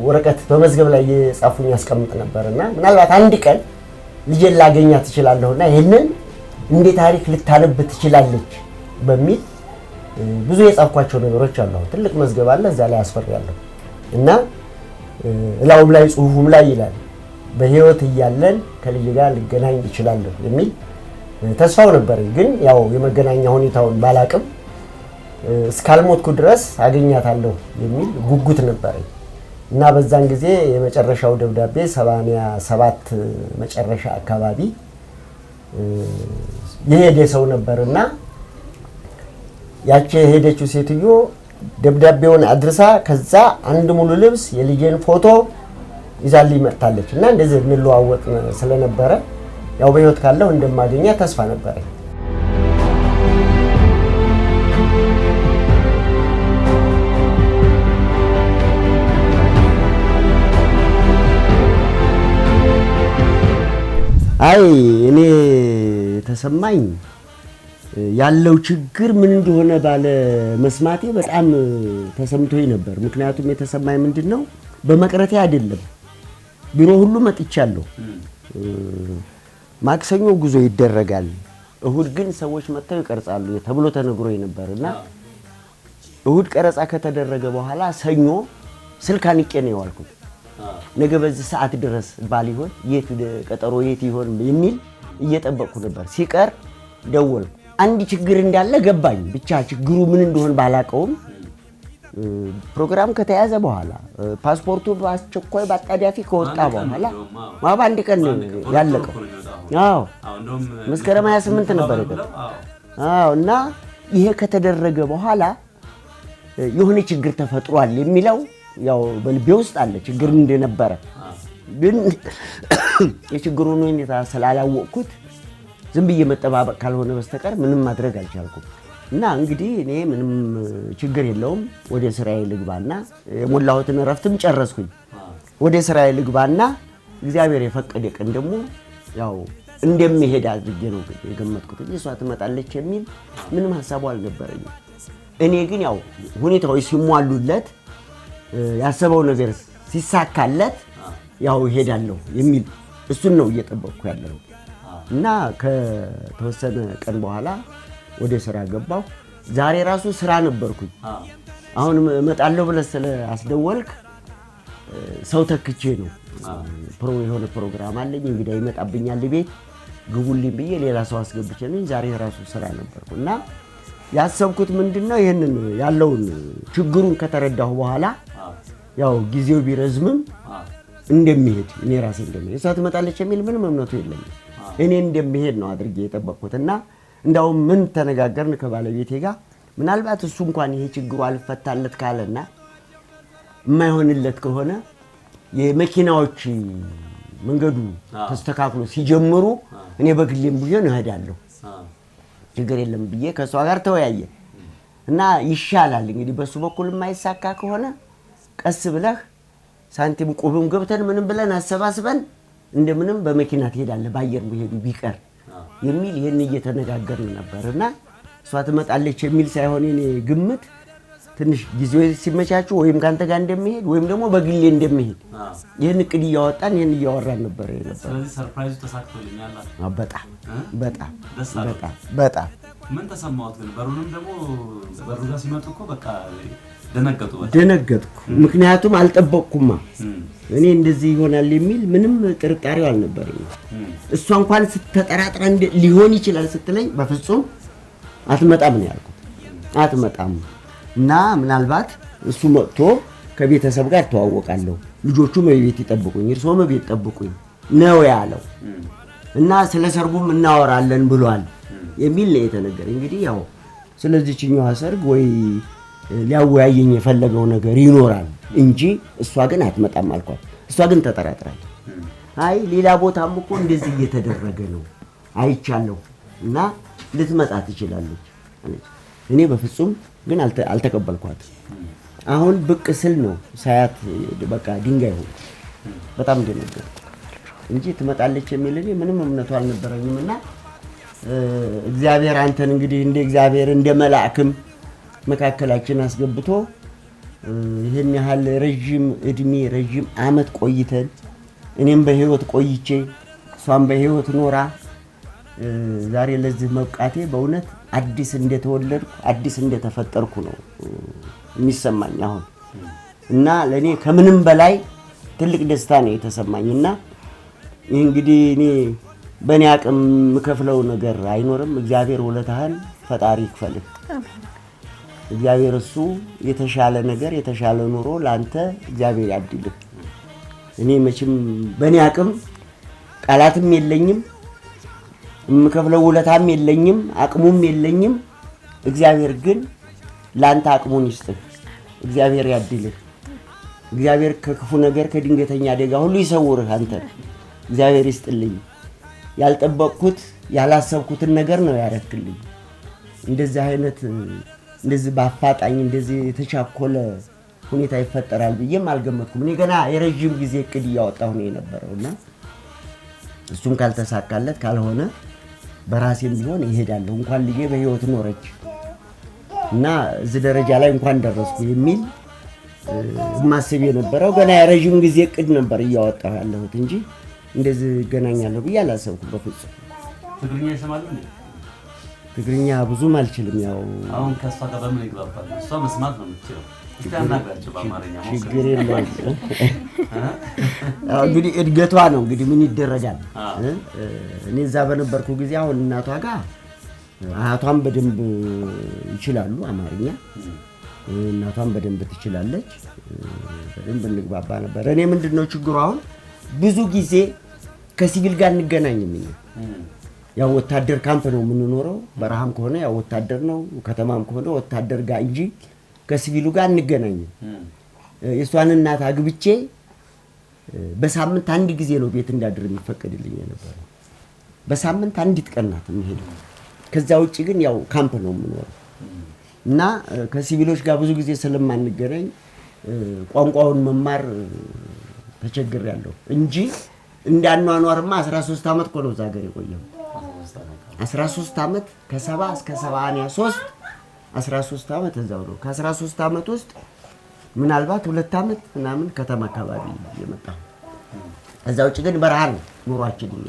ወረቀት በመዝገብ ላይ የጻፉኝ ያስቀምጥ ነበርና ምናልባት አንድ ቀን ልጄን ላገኛት እችላለሁና ይህንን እንደ ታሪክ ልታነብ ትችላለች በሚል ብዙ የጻፍኳቸው ነገሮች አሉ። አሁን ትልቅ መዝገብ አለ፣ እዛ ላይ አስፈሪያለሁ እና እላውም ላይ ጽሁፉም ላይ ይላል በህይወት እያለን ከልጄ ጋር ልገናኝ እችላለሁ የሚል ተስፋው ነበር። ግን ያው የመገናኛ ሁኔታውን ባላቅም እስካልሞትኩ ድረስ አገኛታለሁ የሚል ጉጉት ነበረኝ እና በዛን ጊዜ የመጨረሻው ደብዳቤ 87 መጨረሻ አካባቢ የሄደ ሰው ነበርና ያቺ የሄደችው ሴትዮ ደብዳቤውን አድርሳ ከዛ አንድ ሙሉ ልብስ የልጄን ፎቶ ይዛልኝ መጥታለች እና እንደዚህ እንለዋወጥ ስለነበረ ያው በህይወት ካለሁ እንደማገኛት ተስፋ ነበረኝ። አይ እኔ ተሰማኝ ያለው ችግር ምን እንደሆነ ባለ መስማቴ በጣም ተሰምቶኝ ነበር። ምክንያቱም የተሰማኝ ምንድነው በመቅረቴ አይደለም፣ ቢሮ ሁሉ መጥቻለሁ። ማክሰኞ ጉዞ ይደረጋል፣ እሁድ ግን ሰዎች መጥተው ይቀርጻሉ ተብሎ ተነግሮኝ ነበርና እሁድ ቀረጻ ከተደረገ በኋላ ሰኞ ስልክ አንቄ ነው የዋልኩት። ነገ በዚህ ሰዓት ድረስ ባል ይሆን የት ቀጠሮ የት ይሆን የሚል እየጠበቅኩ ነበር። ሲቀር ደወልኩ። አንድ ችግር እንዳለ ገባኝ። ብቻ ችግሩ ምን እንደሆነ ባላቀውም ፕሮግራም ከተያዘ በኋላ ፓስፖርቱ በአስቸኳይ በአጣዳፊ ከወጣ በኋላ በአንድ ቀን ነው ያለቀው። አዎ መስከረም 28 ነበር የቀረው። አዎ እና ይሄ ከተደረገ በኋላ የሆነ ችግር ተፈጥሯል የሚለው ያው በልቤ ውስጥ አለ ችግር እንደነበረ። ግን የችግሩን ሁኔታ ስላላወቅኩት ዝም ብዬ መጠባበቅ ካልሆነ በስተቀር ምንም ማድረግ አልቻልኩም። እና እንግዲህ እኔ ምንም ችግር የለውም ወደ ስራዬ ልግባና የሞላሁትን እረፍትም ጨረስኩኝ። ወደ ስራዬ ልግባና እግዚአብሔር የፈቀደ ቀን ደግሞ ያው እንደሚሄድ አድርጌ ነው የገመትኩት እንጂ እሷ ትመጣለች የሚል ምንም ሀሳቡ አልነበረኝም። እኔ ግን ያው ሁኔታዎች ሲሟሉለት ያሰበው ነገር ሲሳካለት ያው እሄዳለሁ የሚል እሱን ነው እየጠበቅኩ ያለው። እና ከተወሰነ ቀን በኋላ ወደ ስራ ገባሁ። ዛሬ ራሱ ስራ ነበርኩኝ። አሁን እመጣለሁ ብለህ ስላስደወልክ ሰው ተክቼ ነው የሆነ ፕሮግራም አለኝ እንግዳ ይመጣብኛል ቤት ግቡልኝ ብዬ ሌላ ሰው አስገብቼ ነው። ዛሬ ራሱ ስራ ነበርኩ። እና ያሰብኩት ምንድነው ይሄንን ያለውን ችግሩን ከተረዳሁ በኋላ ያው ጊዜው ቢረዝምም እንደሚሄድ እኔ ራሴ እንደሚሄድ እሷ ትመጣለች የሚል ምንም እምነቱ የለኝም። እኔ እንደሚሄድ ነው አድርጌ የጠበቅኩት። እና እንዳውም ምን ተነጋገርን ከባለቤቴ ጋር ምናልባት እሱ እንኳን ይሄ ችግሩ አልፈታለት ካለና የማይሆንለት ከሆነ የመኪናዎች መንገዱ ተስተካክሎ ሲጀምሩ እኔ በግሌም ቢሆን እሄዳለሁ ችግር የለም ብዬ ከሷ ጋር ተወያየ። እና ይሻላል እንግዲህ በሱ በኩል የማይሳካ ከሆነ ቀስ ብለህ ሳንቲም ቁብም ገብተን ምንም ብለን አሰባስበን እንደምንም በመኪና ትሄዳለህ በአየር መሄዱ ቢቀር የሚል ይሄን እየተነጋገርን ነበርና እሷ ትመጣለች የሚል ሳይሆን እኔ ግምት ትንሽ ጊዜው ሲመቻቹ ወይም ካንተ ጋር እንደሚሄድ ወይም ደግሞ በግሌ እንደሚሄድ ይሄን እቅድ እያወጣን ይሄን እያወራን ነበር የነበረው። ስለዚህ surprise ኡ ተሳክቶልኛል። አዎ በጣም በጣም በጣም በጣም ምን ተሰማዎት ግን? በሩንም ደግሞ በሩ ጋር ሲመጡ እኮ በቃ ደነገጡ። በጣም ደነገጥኩ። ምክንያቱም አልጠበቅኩማ። እኔ እንደዚህ ይሆናል የሚል ምንም ጥርጣሬው አልነበረኝም። እሷ እንኳን ስትጠራጥራ ሊሆን ይችላል ስትለኝ በፍጹም አትመጣም ነው ያልኩት። አትመጣም እና ምናልባት እሱ መጥቶ ከቤተሰብ ጋር ተዋወቃለሁ፣ ልጆቹም ቤት ይጠብቁኝ፣ እርሶም ቤት ጠብቁኝ ነው ያለው። እና ስለ ሰርጉም እናወራለን ብሏል። የሚል ነው የተነገረ። እንግዲህ ያው ስለዚህኛው ሰርግ ወይ ሊያወያየኝ የፈለገው ነገር ይኖራል እንጂ እሷ ግን አትመጣም አልኳት። እሷ ግን ተጠራጥራለች። አይ ሌላ ቦታም እኮ እንደዚህ እየተደረገ ነው አይቻለሁ እና ልትመጣ ትችላለች አለች። እኔ በፍጹም ግን አልተቀበልኳትም። አሁን ብቅ ስል ነው ሳያት በቃ ድንጋይ ሆንኩ። በጣም ደነገጥኩ እንጂ ትመጣለች የሚል እኔ ምንም እምነቱ አልነበረኝም። እና እግዚአብሔር አንተን እንግዲህ እንደ እግዚአብሔር እንደ መልአክም መካከላችን አስገብቶ ይሄን ያህል ረጅም እድሜ ረጅም አመት ቆይተን እኔም በህይወት ቆይቼ እሷም በህይወት ኖራ ዛሬ ለዚህ መብቃቴ በእውነት አዲስ እንደተወለድኩ አዲስ እንደተፈጠርኩ ነው የሚሰማኝ አሁን። እና ለኔ ከምንም በላይ ትልቅ ደስታ ነው የተሰማኝና እንግዲህ እኔ በእኔ አቅም የምከፍለው ነገር አይኖርም። እግዚአብሔር ውለታህን ፈጣሪ ይክፈልህ። እግዚአብሔር እሱ የተሻለ ነገር የተሻለ ኑሮ ላንተ እግዚአብሔር ያድልህ። እኔ መቼም በእኔ አቅም ቃላትም የለኝም፣ የምከፍለው ውለታም የለኝም፣ አቅሙም የለኝም። እግዚአብሔር ግን ላንተ አቅሙን ይስጥህ። እግዚአብሔር ያድልህ። እግዚአብሔር ከክፉ ነገር ከድንገተኛ አደጋ ሁሉ ይሰውርህ። አንተ እግዚአብሔር ይስጥልኝ። ያልጠበቅኩት ያላሰብኩትን ነገር ነው ያረክልኝ። እንደዚህ አይነት እንደዚህ ባፋጣኝ እንደዚህ የተቻኮለ ሁኔታ ይፈጠራል ብዬም አልገመትኩም። እኔ ገና የረጅም ጊዜ እቅድ እያወጣሁ ነው የነበረውና እሱም ካልተሳካለት ካልሆነ በራሴም ቢሆን እሄዳለሁ። እንኳን ልጄ በህይወት ኖረች እና እዚህ ደረጃ ላይ እንኳን ደረስኩ የሚል ማስብ የነበረው ገና የረጅም ጊዜ እቅድ ነበር እያወጣሁ ያለሁት እንጂ እንደዚህ እገናኛለሁ ብዬ አላሰብኩም በፍጹም። ትግርኛ ይሰማሉ እንዴ? ትግርኛ ብዙም አልችልም። ያው አሁን ከሷ ጋር በምን ይግባባል? እሷ መስማት ነው የምትችለው። እስቲ አናግራቸው በአማርኛ ሞክር። ችግር የለውም። ያው እንግዲህ እድገቷ ነው እንግዲህ ምን ይደረጋል። እኔ እዛ በነበርኩ ጊዜ አሁን እናቷ ጋር አያቷም በደንብ ይችላሉ አማርኛ፣ እናቷም በደንብ ትችላለች። በደንብ እንግባባ ነበር። እኔ ምንድነው ችግሩ አሁን ብዙ ጊዜ ከሲቪል ጋር እንገናኝም። እኛ ያው ወታደር ካምፕ ነው የምንኖረው። በረሃም ከሆነ ያው ወታደር ነው፣ ከተማም ከሆነ ወታደር ጋር እንጂ ከሲቪሉ ጋር እንገናኝም። የእሷን እናት አግብቼ በሳምንት አንድ ጊዜ ነው ቤት እንዳድር የሚፈቀድልኝ የነበረው። በሳምንት አንዲት ቀን ናት የምሄደው። ከዛ ውጪ ግን ያው ካምፕ ነው የምኖረው እና ከሲቪሎች ጋር ብዙ ጊዜ ስለማንገናኝ ቋንቋውን መማር ተቸግሬያለሁ እንጂ እንዳኗኗርማ 13 ዓመት እኮ ነው እዛ ሀገር የቆየሁት። 13 ዓመት ከ70 እስከ 73 13 ዓመት እዛው ነው። ከ13 ዓመት ውስጥ ምናልባት 2 ዓመት ምናምን ከተማ አካባቢ የመጣሁ። እዛ ውጪ ግን በረሃ ነው ኑሯችን። እኛ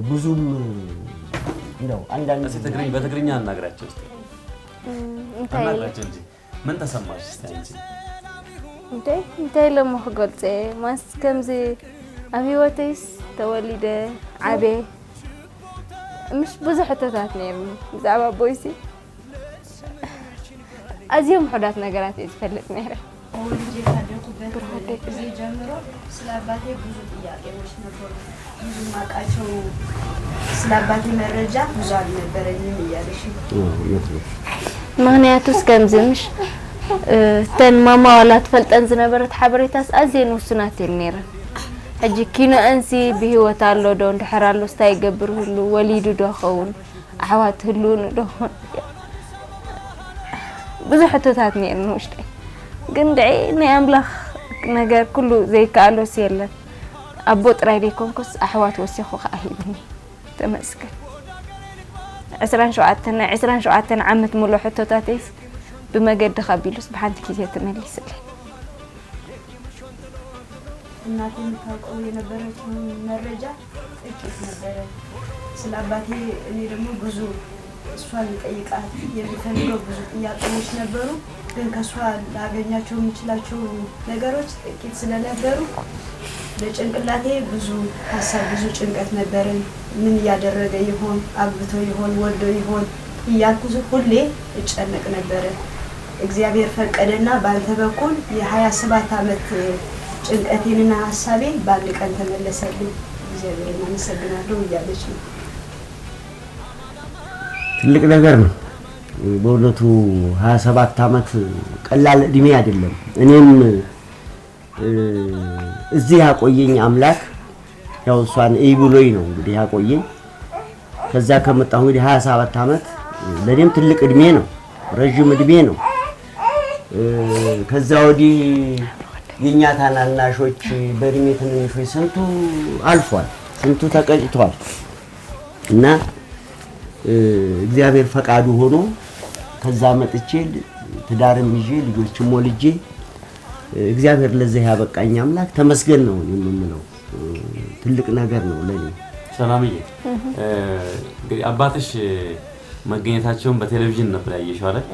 ብዙም እንደው አንዳንድ እስቲ በትግርኛ አናግራቸው እስቲ አናግራቸው እንጂ ምን ተሰማሽ እስቲ አንቺ? እንታይ ለሞ ክገልፀ ማስ ከምዚ ኣብ ሂወተይስ ተወሊደ ዓበ ምሽ ብዙሕ ሕቶታት ነይሩኒ ብዛዕባ ኣቦይሲ ኣዝዮም ውሑዳት ነገራት እየ ዝፈልጥ ነይረ። ወልጄ ካደኩበት ጊዜ ጀምሮ ስለ አባቴ ብዙ ጥያቄዎች ነበሩ። ብዙ ማውቃቸው ስለ አባቴ መረጃ ብዙ አልነበረኝም እያለሽ ነው። ምክንያቱስ ከምዚ ምሽ ተን ማማ ዋላ ትፈልጠን ዝነበረት ሓበሬታስ ኣዝየን ውሱናት እየን ነይረን። ሕጂ ኪኖ እንሲ ብሂወት ኣሎ ዶ እንድሕር ኣሎ ስታይ ይገብር ህሉ ወሊዱ ዶ ኸውን ኣሕዋት ህልውን ዶ ብዙሕ ሕቶታት ነይሩኒ ውሽጠይ። ግን ድዒ ናይ ኣምላኽ ነገር ኩሉ ዘይከኣሎስ የለን። ኣቦ ጥራይ ደይኮንኩስ ኣሕዋት ወሲኹ ከዓ ሂብኒ ተመስገን። 27 ናይ 27 ዓመት ሙሉእ ሕቶታተይስ ብመገዲ ከቢሉስ ብሓንቲ ግዜ ተመሊስለይ። እናቴ የምታውቀው የነበረችውን መረጃ ጥቂት ነበረ ስለ አባቴ። እኔ ደግሞ ብዙ እሷን ልጠይቃት የሚፈልገው ብዙ ጥያቄዎች ነበሩ። ግን ከእሷ ላገኛቸው የምችላቸው ነገሮች ጥቂት ስለነበሩ በጭንቅላቴ ብዙ ሀሳብ ብዙ ጭንቀት ነበረኝ። ምን እያደረገ ይሆን? አግብቶ ይሆን? ወልዶ ይሆን? እያልኩ ሁሌ እጨነቅ ነበረ። እግዚአብሔር ፈቀደና በአንተ በኩል የ27 ዓመት ጭንቀቴንና ሀሳቤ በአንድ ቀን ተመለሰልኝ። እግዚአብሔርን አመሰግናለሁ እያለች ነው። ትልቅ ነገር ነው በእውነቱ። 27 ዓመት ቀላል እድሜ አይደለም። እኔም እዚህ ያቆየኝ አምላክ ያው እሷን እይ ብሎኝ ነው እንግዲህ ያቆየኝ። ከዛ ከመጣሁ እንግዲህ 27 ዓመት ለኔም ትልቅ እድሜ ነው፣ ረጅም እድሜ ነው። ከዛ ወዲህ የኛ ታናናሾች በእድሜ ትንንሾች ስንቱ አልፏል፣ ስንቱ ተቀጭቷል። እና እግዚአብሔር ፈቃዱ ሆኖ ከዛ መጥቼ ትዳርም ይዤ ልጆችም ወልጄ እግዚአብሔር ለዚህ ያበቃኝ አምላክ ተመስገን ነው የምለው። ትልቅ ነገር ነው ለኔ። ሰላምዬ፣ እንግዲህ አባትሽ መገኘታቸውን በቴሌቪዥን ነበር ያየሽው አይደል?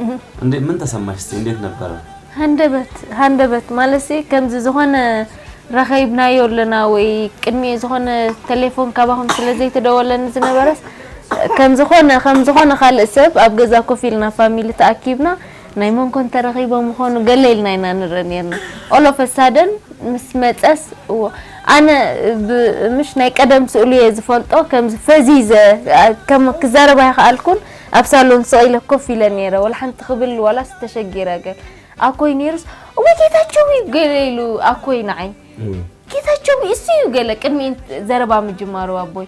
እንዴ ምን ተሰማሽ? እስቲ እንዴት ነበረ? ሃንደበት ማለት ከምዚ ዝኾነ ረኸይብናዮ ኣለና ወይ ቅድሚ ዝኾነ ቴሌፎን ካባኹም ስለዘይተደወለኒ ዝነበረስ ከም ዝኾነ ካልእ ሰብ ኣብ ገዛ ኮፍ ኢልና family ተኣኪብና ናይ መንኮን ተረኺቦም ምኾኑ ገለ ኢልና ኢና ንርኢ ነርና። All of sudden ምስ መፀስ ኣነ ምሽ ናይ ቀደም ስእሉ እየ ዝፈልጦ፣ ከምዚ ፈዚዘ ከም ክዛረባ ይከኣልኩን። ኣብ ሳሎን ስቕ ኢለ ኮፍ ኢለ ነይረ፣ ወላ ሓንቲ ክብል ዋላ ዝተሸጊረ ገል። ኣኮይ ነይሩስ ወይ ጌታቸው እዩ ገለ ኢሉ፣ ኣኮይ ንዓይ ጌታቸው እሱ እዩ ገለ ቅድሚ ዘረባ ምጅማሩ ኣቦይ።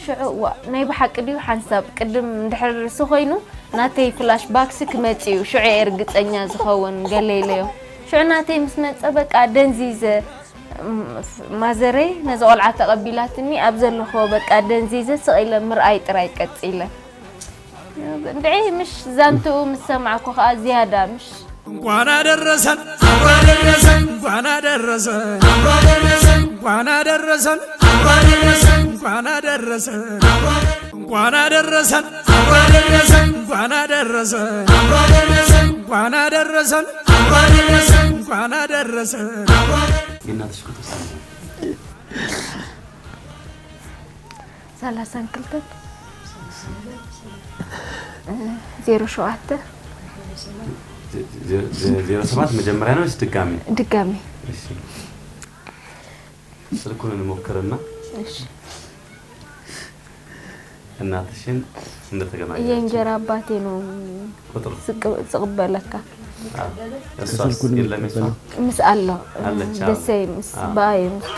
ሽዑ ናይ ብሓቂ ድዩ ሓንሳብ ቅድም እንድሕር ርሲ ኮይኑ ናተይ flashback ስ ክመፅ እዩ፣ ሽዑ እየ እርግፀኛ ዝኸውን ገለ ኢለዮ። ሽዑ ናተይ ምስ መፀ በቃ ደንዚዘ። ማዘረይ ነዚ ቆልዓ ተቐቢላትኒ ኣብ ዘለኽዎ በቃ ደንዚዘ ስቕ ኢለ ምርኣይ ጥራይ ቀፂለ። እንድዒ ምሽ ዛንትኡ ምስ ሰማዕኩ ከዓ ዝያዳ ምሽ እንኳን አደረሰን፣ እንኳን አደረሰን፣ እንኳን አደረሰን፣ እንኳን አደረሰን፣ እንኳን አደረሰን፣ እንኳን አደረሰን፣ እንኳን አደረሰን፣ እንኳን አደረሰን። የእናትሽ ቁጥር ስንት ነው? 32 07። 07 መጀመሪያ ነው ወይስ ድጋሚ? ድጋሚ። እሺ፣ ስልኩን እንሞክርና እሺ። እናትሽን እንደተገናኛችሁ የእንጀራ አባቴ ነው ቁጥሩ ዝቕበለካ። እሷስ የለም? የእሷ ምስ ኣሎ። አለች፣ አዎ። ደሰይ ምስ በኣየ ምስ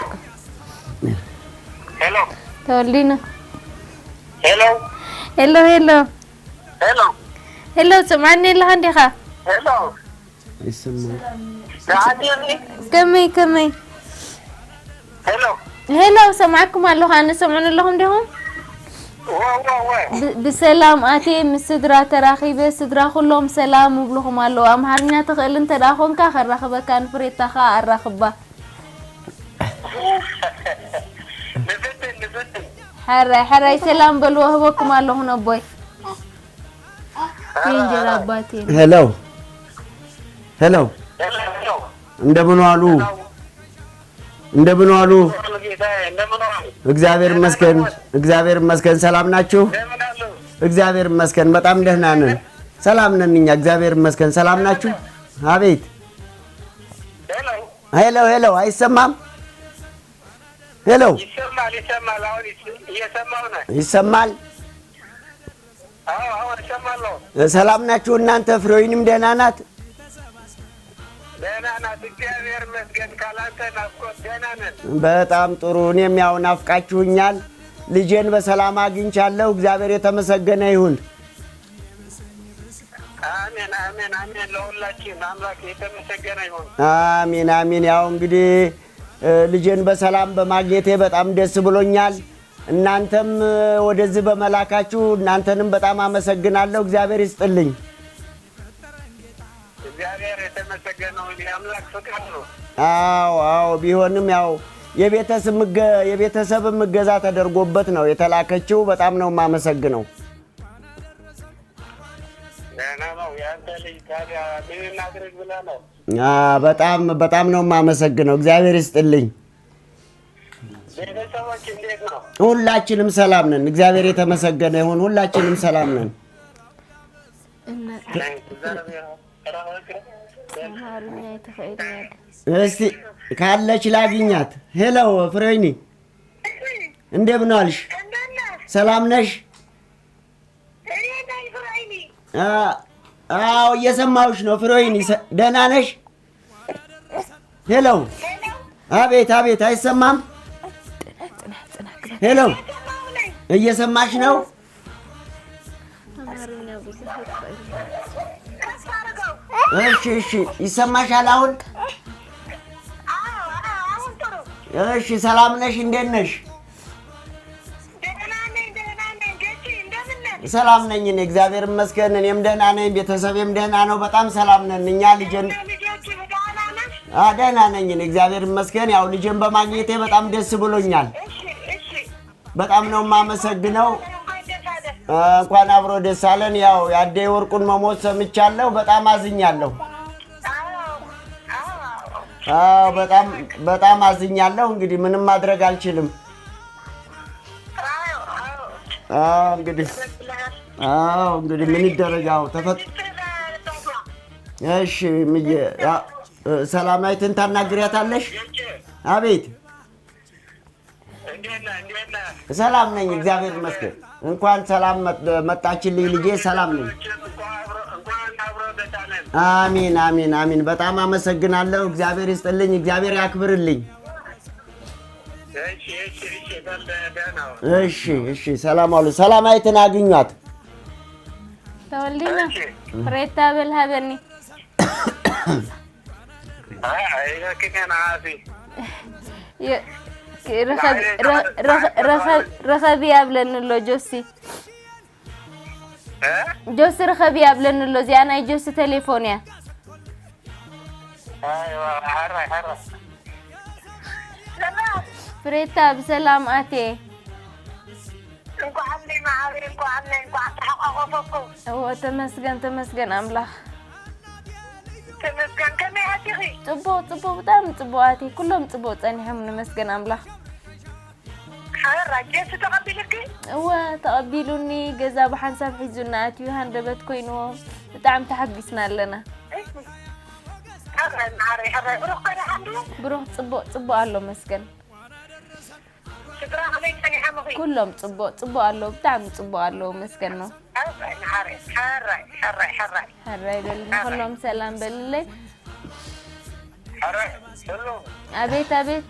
ተወሊና። Hello. Hello, hello. Hello. Hello፣ ስምዓኒ ኣለኻ እንዲኻ? Hello. ይሰማል። ከመይ ከመይ? Hello. Hello፣ ሰምዓኩም ኣለኹ ኣነ፣ ሰምዑን ኣለኹም ዲኹም? ብሰላም ኣቴ ምስ ስድራ ተራኺበ፣ ስድራ ኩሎም ሰላም ይብልኹም ኣለዉ። ኣምሓርኛ ትኽእል እንተ ደኣ ኮንካ ከራኽበካ፣ ንፍሬታ ከዓ ኣራኽባ። ሕራይ ሕራይ፣ ሰላም በልዎ፣ ህበኩም ኣለኹ ነቦይ የእንጀራ አባቴ ነው። Hello, hello፣ እንደምን ዋሉ? እንደምን ዋሉ? እግዚአብሔር ይመስገን፣ እግዚአብሔር ይመስገን። ሰላም ናችሁ? እግዚአብሔር ይመስገን፣ በጣም ደህና ነን። ሰላም ነን እኛ፣ እግዚአብሔር ይመስገን። ሰላም ናችሁ? አቤት። Hello, hello፣ አይሰማም? Hello። ይሰማል፣ ይሰማል። አሁን እየሰማሁ ነው። ይሰማል? አዎ፣ አሁን እሰማለሁ። ሰላም ናችሁ እናንተ? ፍሬወይንም ደህና ናት? ደህና ናት፣ እግዚአብሔር ይመስገን። ካላንተ ናፍቆት ደህና ነን። በጣም ጥሩ። እኔም ያው ናፍቃችሁኛል። ልጄን በሰላም አግኝቻለሁ። እግዚአብሔር የተመሰገነ ይሁን። አሜን፣ አሜን፣ አሜን። ለሁላችን አምላክ የተመሰገነ ይሁን። አሜን አሜን። ያው እንግዲህ ልጄን በሰላም በማግኘቴ በጣም ደስ ብሎኛል። እናንተም ወደዚህ በመላካችሁ እናንተንም በጣም አመሰግናለሁ። እግዚአብሔር ይስጥልኝ። እግዚአብሔር የተመሰገነው የአምላክ ፍቃድ ነው። አዎ አዎ፣ ቢሆንም ያው የቤተሰብ እገዛ ተደርጎበት ነው የተላከችው። በጣም ነው የማመሰግነው። ደህና ነው የአንተ ልጅ። ታዲያ ምን እናድርግ ብለህ ነው? በጣም በጣም ነው የማመሰግነው። እግዚአብሔር ይስጥልኝ። ቤተሰቦች እንዴት ነው? ሁላችንም ሰላም ነን። እግዚአብሔር የተመሰገነ ይሁን። ሁላችንም ሰላም ነን። እስቲ ካለች ላግኛት። Hello ፍሬወይኒ፣ እንደምን ዋልሽ? ሰላም ነሽ? አዎ እየሰማሁሽ ነው ፍሬወይኒ፣ ደህና ነሽ? Hello። አቤት አቤት፣ አይሰማም? Hello፣ እየሰማሽ ነው? እሺ እሺ፣ ይሰማሻል አሁን? እሺ፣ ሰላም ነሽ? እንዴት ነሽ? ሰላም ነኝ እኔ እግዚአብሔር ይመስገን። እኔም ደህና ነኝ፣ ቤተሰቤም ደህና ነው። በጣም ሰላም ነን እኛ። ልጄን ደህና ነኝ እኔ እግዚአብሔር ይመስገን። ያው ልጄን በማግኘቴ በጣም ደስ ብሎኛል። በጣም ነው የማመሰግነው። እንኳን አብሮ ደስ አለን። ያው የአደይ ወርቁን መሞት ሰምቻለሁ፣ በጣም አዝኛለሁ። አዎ በጣም በጣም አዝኛለሁ። እንግዲህ ምንም ማድረግ አልችልም። አዎ እንግዲህ አዎ እንግዲህ ምን ይደረግ? አዎ እሺ ምዬ ሰላማዊትን ታናግሪያታለሽ? አቤት። ሰላም ነኝ እግዚአብሔር ይመስገን። እንኳን ሰላም መጣችልኝ ልጄ። ሰላም ነኝ። አሚን አሚን አሚን። በጣም አመሰግናለሁ። እግዚአብሔር ይስጥልኝ፣ እግዚአብሔር ያክብርልኝ። እሺ እሺ፣ ሰላም አሉ። ሰላማዊትን አግኟት። ተወልዲና ፍሬታ በል ሀበኒ ረኸቢ ኣብለኒ ኣሎ ጆሲ ጆሲ ረኸቢ ኣብለኒ ኣሎ። እዚኣ ናይ ጆሲ ቴሌፎን እያ። ፍሬታ ብሰላም ኣትየ። እዎ ተመስገን ተመስገን ኣምላኽ ተመስገን። ከመይ ኣቲኺ? ፅቡቅ ፅቡቅ፣ ብጣዕሚ ፅቡቅ ኣትየ። ኩሎም ፅቡቅ ፀኒሖም ንመስገን ኣምላኽ። ሓራ ጀሲ ተቐቢልኪ? እወ ተቐቢሉኒ፣ ገዛ ብሓንሳብ ሒዙና ኣትዩ፣ ሃንደበት ኮይንዎ ብጣዕሚ ተሓጊስና ኣለና። ብሩኽ ፅቡቅ ፅቡቅ ኣሎ መስገን። ኩሎም ፅቡቅ ፅቡቅ ኣለዉ፣ ብጣዕሚ ፅቡቅ ኣለዉ መስገን ነው። ሕራይ በልኒ፣ ኩሎም ሰላም በልለይ። ኣቤት ኣቤት።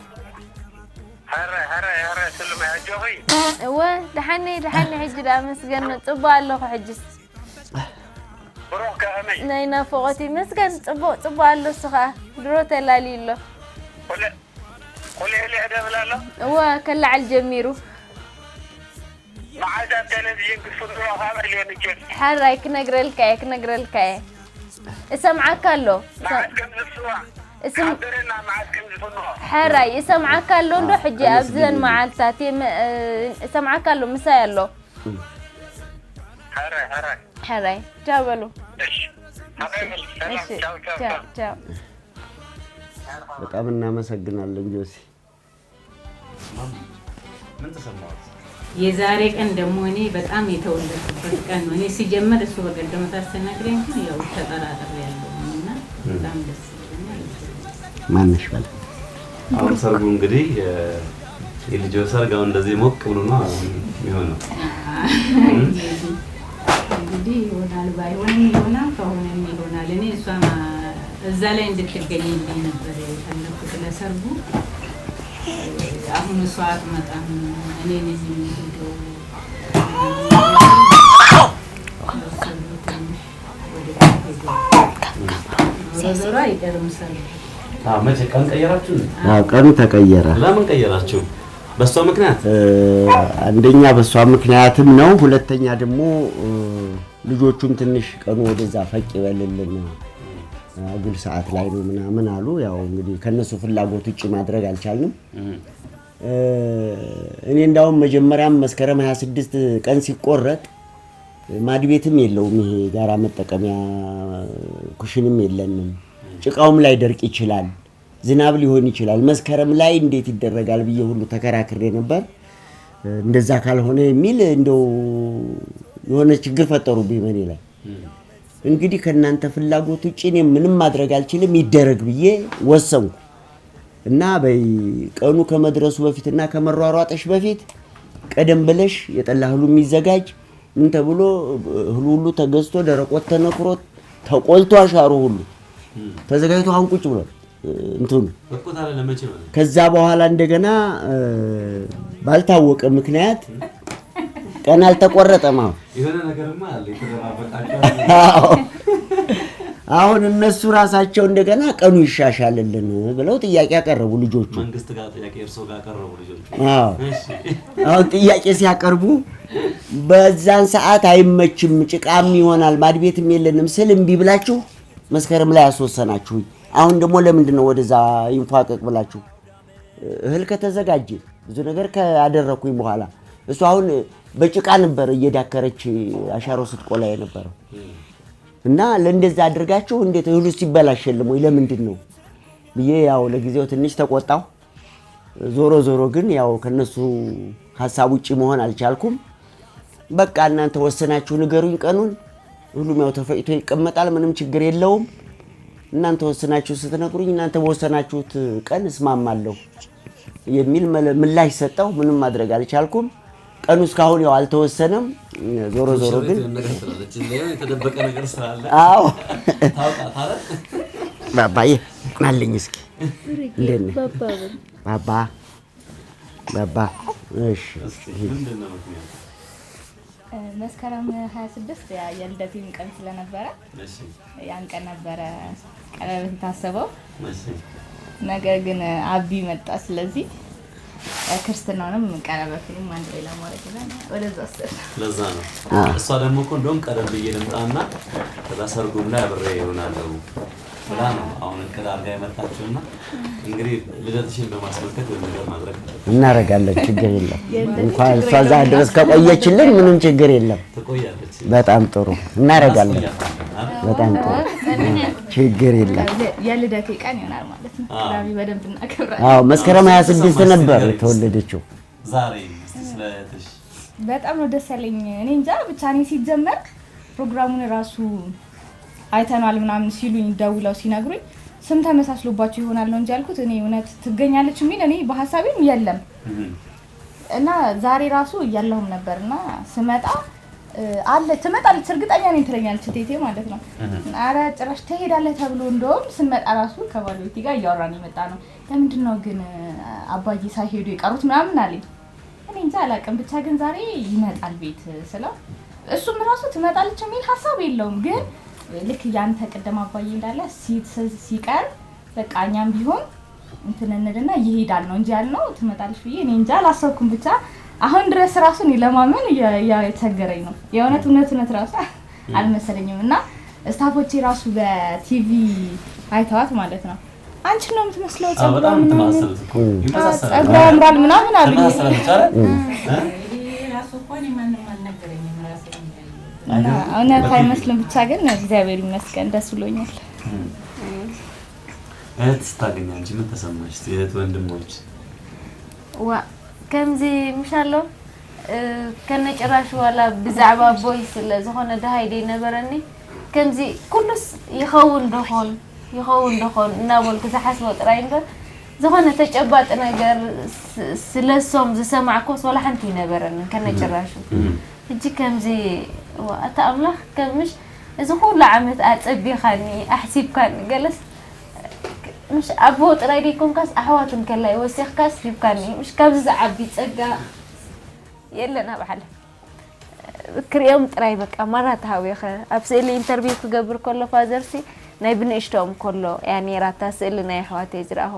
እወ ድሓኒ ድሓኒ፣ ሕጂ ዳ መስገን ፅቡቅ ኣለኹ። ሕጂስ ናይ ናፍቆት ይመስገን ፅቡቅ ፅቡቅ ኣሎ። እሱ ከዓ ድሮ ተላልዩ ኣሎ። እወ ከላዓል ጀሚሩ። ሓራይ ክነግረልካ እየ ክነግረልካ እየ። እሰምዓካ ኣሎ። ሕራይ እሰምዓካ ኣሎ እንዶ ሕጂ ኣብዘን መዓልትታት እሰምዓካ ኣሎ፣ ምሳይ ኣሎ። ሕራይ ቻው በሉ። ቻው። በጣም እናመሰግናለን ጆሲ። ምን ተሰማዎት? የዛሬ ቀን ደግሞ እኔ በጣም የተወለድኩበት ቀን ነው። እኔ ሲጀመር እሱ በቀደም ሲነግረኝ ግን ያው ተጠራጥሬያለሁ እና በጣም ደስ ይለኛል። ማነሽ በለ አሁን ሰርጉ እንግዲህ የልጆ ሰርግ አሁን እንደዚህ ሞቅ ብሎ ነው የሚሆነው። እንግዲህ ይሆናል፣ ባይሆንም ይሆናል፣ ከሆነም ይሆናል። እኔ እሷ እዛ ላይ እንድትገኝልኝ ነበር የፈለኩት ለሰርጉ። አሁን እሷ አትመጣም፣ እኔ ነኝ የምሄደው። ዞሮ ዞሮ አይቀርም ሰርጉ። መቼ ቀን ቀየራችሁ? አዎ ቀኑ ተቀየረ። ለምን ቀየራችሁ? በእሷ ምክንያት? አንደኛ በእሷ ምክንያትም ነው። ሁለተኛ ደግሞ ልጆቹም ትንሽ ቀኑ ወደዛ ፈቅ ይበልልን አጉል ሰዓት ላይ ነው ምናምን አሉ። ያው እንግዲህ ከነሱ ፍላጎት ውጭ ማድረግ አልቻልንም። እኔ እንዳውም መጀመሪያም መስከረም 26 ቀን ሲቆረጥ ማድቤትም የለውም፣ ይሄ ጋራ መጠቀሚያ ኩሽንም የለንም። ጭቃውም ላይ ደርቅ ይችላል፣ ዝናብ ሊሆን ይችላል። መስከረም ላይ እንዴት ይደረጋል ብዬ ሁሉ ተከራክሬ ነበር። እንደዛ ካልሆነ የሚል እንደው የሆነ ችግር ፈጠሩብኝ በእኔ ላይ። እንግዲህ ከእናንተ ፍላጎት ውጭ እኔ ምንም ማድረግ አልችልም፣ ይደረግ ብዬ ወሰንኩ እና በይ ቀኑ ከመድረሱ በፊትና ከመሯሯጥሽ በፊት ቀደም ብለሽ የጠላ እህሉ የሚዘጋጅ ምን ተብሎ እህሉ ሁሉ ተገዝቶ ደረቆት ተነክሮ ተቆልቶ አሻሩ ሁሉ ተዘጋጅቶ አሁን ቁጭ ብሏል እንትኑ። ከዛ በኋላ እንደገና ባልታወቀ ምክንያት ቀን አልተቆረጠም። አሁን የሆነ ነገርማ አለ የተደባበቃቸው። አሁን እነሱ ራሳቸው እንደገና ቀኑ ይሻሻልልን ብለው ጥያቄ ያቀረቡ ልጆቹ። መንግስት ጋር ጥያቄ እርሶ ጋር ያቀረቡ ልጆቹ። አዎ አሁን ጥያቄ ሲያቀርቡ በዛን ሰዓት አይመችም፣ ጭቃም ይሆናል፣ ማድቤትም የለንም ስል እምቢ ብላችሁ መስከረም ላይ አስወሰናችሁኝ። አሁን ደግሞ ለምንድን ነው ወደዛ ይንፏቀቅ ብላችሁ እህል ከተዘጋጀ ብዙ ነገር ካደረኩኝ በኋላ እሱ አሁን በጭቃ ነበር እየዳከረች አሻሮ ስትቆላ የነበረው እና ለእንደዛ አድርጋችሁ እንዴት እህሉ ሲበላሽ የለም ወይ ለምንድን ነው ብዬ ያው ለጊዜው ትንሽ ተቆጣሁ። ዞሮ ዞሮ ግን ያው ከነሱ ሀሳብ ውጪ መሆን አልቻልኩም። በቃ እናንተ ወሰናችሁ ንገሩኝ ቀኑን፣ ሁሉም ያው ተፈጭቶ ይቀመጣል፣ ምንም ችግር የለውም። እናንተ ወሰናችሁ ስትነግሩኝ እናንተ በወሰናችሁት ቀን እስማማለሁ የሚል ምላሽ ሰጠው። ምንም ማድረግ አልቻልኩም። ቀኑ እስካሁን ያው አልተወሰነም። ዞሮ ዞሮ ግን የተደበቀ ነገር ስላለ አዎ ባባዬ አለኝ። እስኪ እንዴት ነህ ባባ? ባባ እሺ፣ መስከረም 26 የልደቴም ቀን ስለነበረ ያን ቀን ነበረ ቀለበት የታሰበው። ነገር ግን አቢ መጣ። ስለዚህ ክርስትናውንም ቀለበቱንም አንድ ላይ ለማድረግ ወደዛ ወሰድን። ለዛ ነው እሷ ደግሞ እኮ እንደውም ቀደም ብዬ ልምጣና ከዛ ሰርጉም ላይ አብሬ እሆናለሁ ብላ ነው አሁን እቅድ አድርጋ የመጣችውና እንግዲህ ልደትሽን በማስመልከት የሆነ ነገር ማድረግ እናደርጋለን። ችግር የለም። እንኳን እሷ እዛ ድረስ ከቆየችልን ምንም ችግር የለም። ትቆያለች። በጣም ጥሩ እናደርጋለን። በጣም ጥሩ ችግር የለም። የልደቴ ቀን ይሆናል ማለት ነው። ቅዳሜ በደንብ እናከብራለን። አዎ መስከረም 26 ነበር የተወለደችው። ዛሬ እስቲ ስለ እህትሽ። በጣም ነው ደስ ያለኝ። እኔ እንጃ ብቻ እኔ ሲጀመር ፕሮግራሙን ራሱ አይተናል ምናምን ሲሉኝ ደውለው ሲነግሩኝ ስም ተመሳስሎባቸው ይሆናል ነው እንጂ ያልኩት እኔ እውነት ትገኛለች የሚል እኔ በሀሳቤም የለም። እና ዛሬ ራሱ እያለሁም ነበርና ስመጣ አለ ትመጣለች እርግጠኛ ነኝ ትለኛለች ቴቴ ማለት ነው። ኧረ ጭራሽ ትሄዳለህ ተብሎ እንደውም ስንመጣ ራሱ ከባለቤቴ ጋር እያወራን የመጣ ነው። ለምንድን ነው ግን አባዬ ሳይሄዱ የቀሩት ምናምን አለኝ። እኔ እንጃ አላውቅም ብቻ ግን ዛሬ ይመጣል ቤት ስለው እሱም ራሱ ትመጣለች የሚል ሀሳብ የለውም። ግን ልክ ያንተ ቅድም አባዬ እንዳለ ሲቀር በቃ እኛም ቢሆን እንትን እንልና ይሄዳል ነው እንጂ ያልነው ትመጣለች ብዬ እኔ እንጃ አላሰብኩም። ብቻ አሁን ድረስ ራሱ እኔ ለማመን እየቸገረኝ ነው የእውነት እውነት እውነት ራሱ አልመሰለኝም። እና staff ኦቼ ራሱ በቲቪ አይተዋት ማለት ነው አንቺን ነው የምትመስለው፣ ጸጉሯ ያምራል ምናምን አሉኝ። እውነት አይመስልም። ብቻ ግን እግዚአብሔር ይመስገን ደስ ብሎኛል። እህት ስታገኝ አንቺ ምን ተሰማሽ? እህት ወንድሞች ዋ ከምዚ ምሻሎ ከነጭራሽ ዋላ ብዛዕባ ቦይ ስለ ዝኾነ ድሃይ ደይነበረኒ ከምዚ ኩሉስ ይኸውን ደኾን ይኸውን ደኾን እናበልኩ ዝሓስቦ ጥራይ እምበር ዝኾነ ተጨባጢ ነገር ስለሶም ዝሰማዕኮስ ወላ ሓንቲ ይነበረኒ ከነጭራሹ። ሕጂ ከምዚ ኣታ ኣምላኽ ከምሽ እዚ ኩሉ ዓመት ኣፀቢኻኒ ኣሕሲብካኒ ገለስ مش ኣቦ ጥራይ ደይኮንካስ ኣሕዋትን ከላይ ወሲኽካስ ሂብካኒ ምሽ ካብዚ ዝዓቢ ፀጋ የለን ኣብ ዓለም። ክሪኦም ጥራይ በቃ ማራ ተሃዊኸ ኣብ ስእሊ interview ክገብር ከሎ father ሲ ናይ ብንእሽቶም ከሎ እያ ነይራታ ስእሊ ናይ ኣሕዋተይ ዝረኣኹ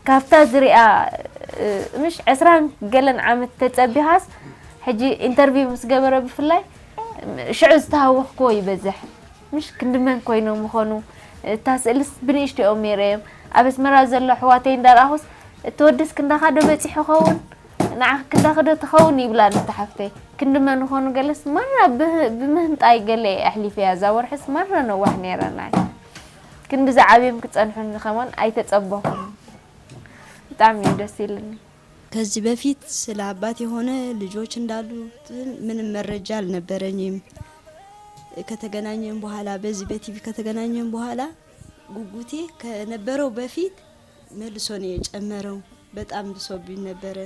ካብታ ዝሪኣ ምሽ 20 ገለን ዓመት ተፀቢኻስ ሕጂ interview ምስ ገበረ ብፍላይ ሽዑ ዝተሃወኽክዎ ይበዝሕ ምሽ ክንድመን ኮይኖም ምኾኑ እታ ስእልስ ብንእሽትኦም ነይረዮም። ኣብ ኣስመራ ዘሎ ኣሕዋተይ እንዳረኣኹስ እትወድስ ክንዳኻ ዶ በፂሑ ኸውን ንዓኽ ክንዳኽ ዶ ትኸውን ይብላ ንተሓፍተይ ክንድመን ንኾኑ ገለስ ማራ ብምህንጣይ ገለ ኣሕሊፈያ እዛ ወርሕስ ማራ ነዋሕ ነይራ ንዓይ ክንዲ ዝዓብዮም ክፀንሑኒ ኸማን ኣይተፀበኹም። ብጣዕሚ እዩ ደስ ኢሉኒ። ከዚህ በፊት ስለ አባት የሆነ ልጆች እንዳሉት ምንም መረጃ አልነበረኝም። ከተገናኘን በኋላ በዚህ በቲቪ ከተገናኘን በኋላ ጉጉቴ ከነበረው በፊት መልሶ ነው የጨመረው። በጣም ብሶብኝ ነበረ።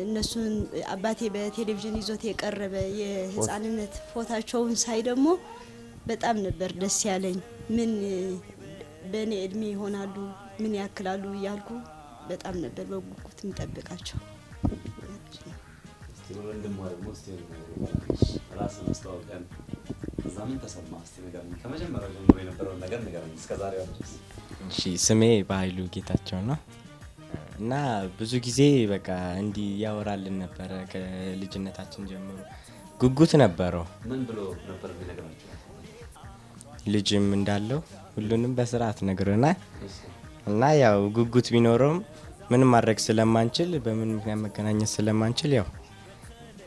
እነሱን አባቴ በቴሌቪዥን ይዞት የቀረበ የህፃንነት ፎታቸውን ሳይ ደግሞ በጣም ነበር ደስ ያለኝ። ምን በእኔ እድሜ ይሆናሉ ምን ያክላሉ እያልኩ በጣም ነበር በጉጉት የምጠብቃቸው። እስቲ ወንድሟ ደግሞ እስቲ ራስን አስተዋውቀን፣ ከዛ ምን ተሰማህ እስቲ ንገረኝ። ከመጀመሪያው ጀምሮ የነበረውን ነገር ንገረኝ እስከ ዛሬዋ ድረስ። እሺ ስሜ በኃይሉ ጌታቸው ነው እና ብዙ ጊዜ በቃ እንዲህ ያወራልን ነበረ ከልጅነታችን ጀምሮ ጉጉት ነበረው። ምን ብሎ ነበር የሚነግራቸው? ልጅም እንዳለው ሁሉንም በስርዓት ነግሮናል። እና ያው ጉጉት ቢኖረውም ምንም ማድረግ ስለማንችል በምን ምክንያት መገናኘት ስለማንችል ያው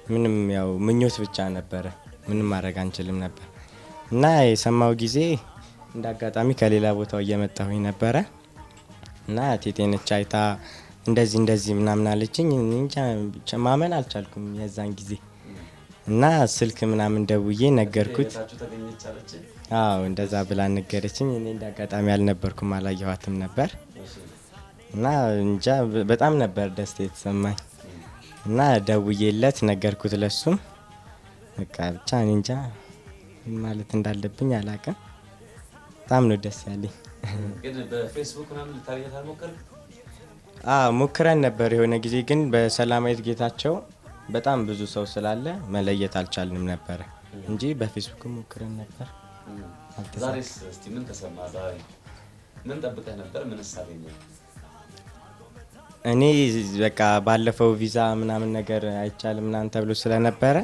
ምንም ያው ምኞት ብቻ ነበረ፣ ምንም ማድረግ አንችልም ነበር። እና የሰማው ጊዜ እንደ አጋጣሚ ከሌላ ቦታው እየመጣሁኝ ነበረ እና ቴቴነች አይታ እንደዚህ እንደዚህ ምናምን አለችኝ። እንጃ ማመን አልቻልኩም የዛን ጊዜ እና ስልክ ምናምን ደውዬ ነገርኩት። አዎ እንደዛ ብላ ነገረችኝ። እኔ እንደ አጋጣሚ አልነበርኩም፣ አላየኋትም ነበር እና እንጃ በጣም ነበር ደስታ የተሰማኝ እና ደውዬለት ነገርኩት ለሱም። በቃ ብቻ እኔ እንጃ ምን ማለት እንዳለብኝ አላውቅም። በጣም ነው ደስ ያለኝ። ግን በፌስቡክ ምናምን ልታገኛት አልሞከርክም? አዎ ሞክረን ነበር የሆነ ጊዜ፣ ግን በሰላማዊት ጌታቸው በጣም ብዙ ሰው ስላለ መለየት አልቻልንም ነበር እንጂ በፌስቡክ ሞክረን ነበር። ዛሬስ እስቲ ምን ተሰማ? ዛሬ ምን ጠብቀህ ነበር? ምንስ አገኘህ? እኔ በቃ ባለፈው ቪዛ ምናምን ነገር አይቻልም ምናምን ተብሎ ስለነበረ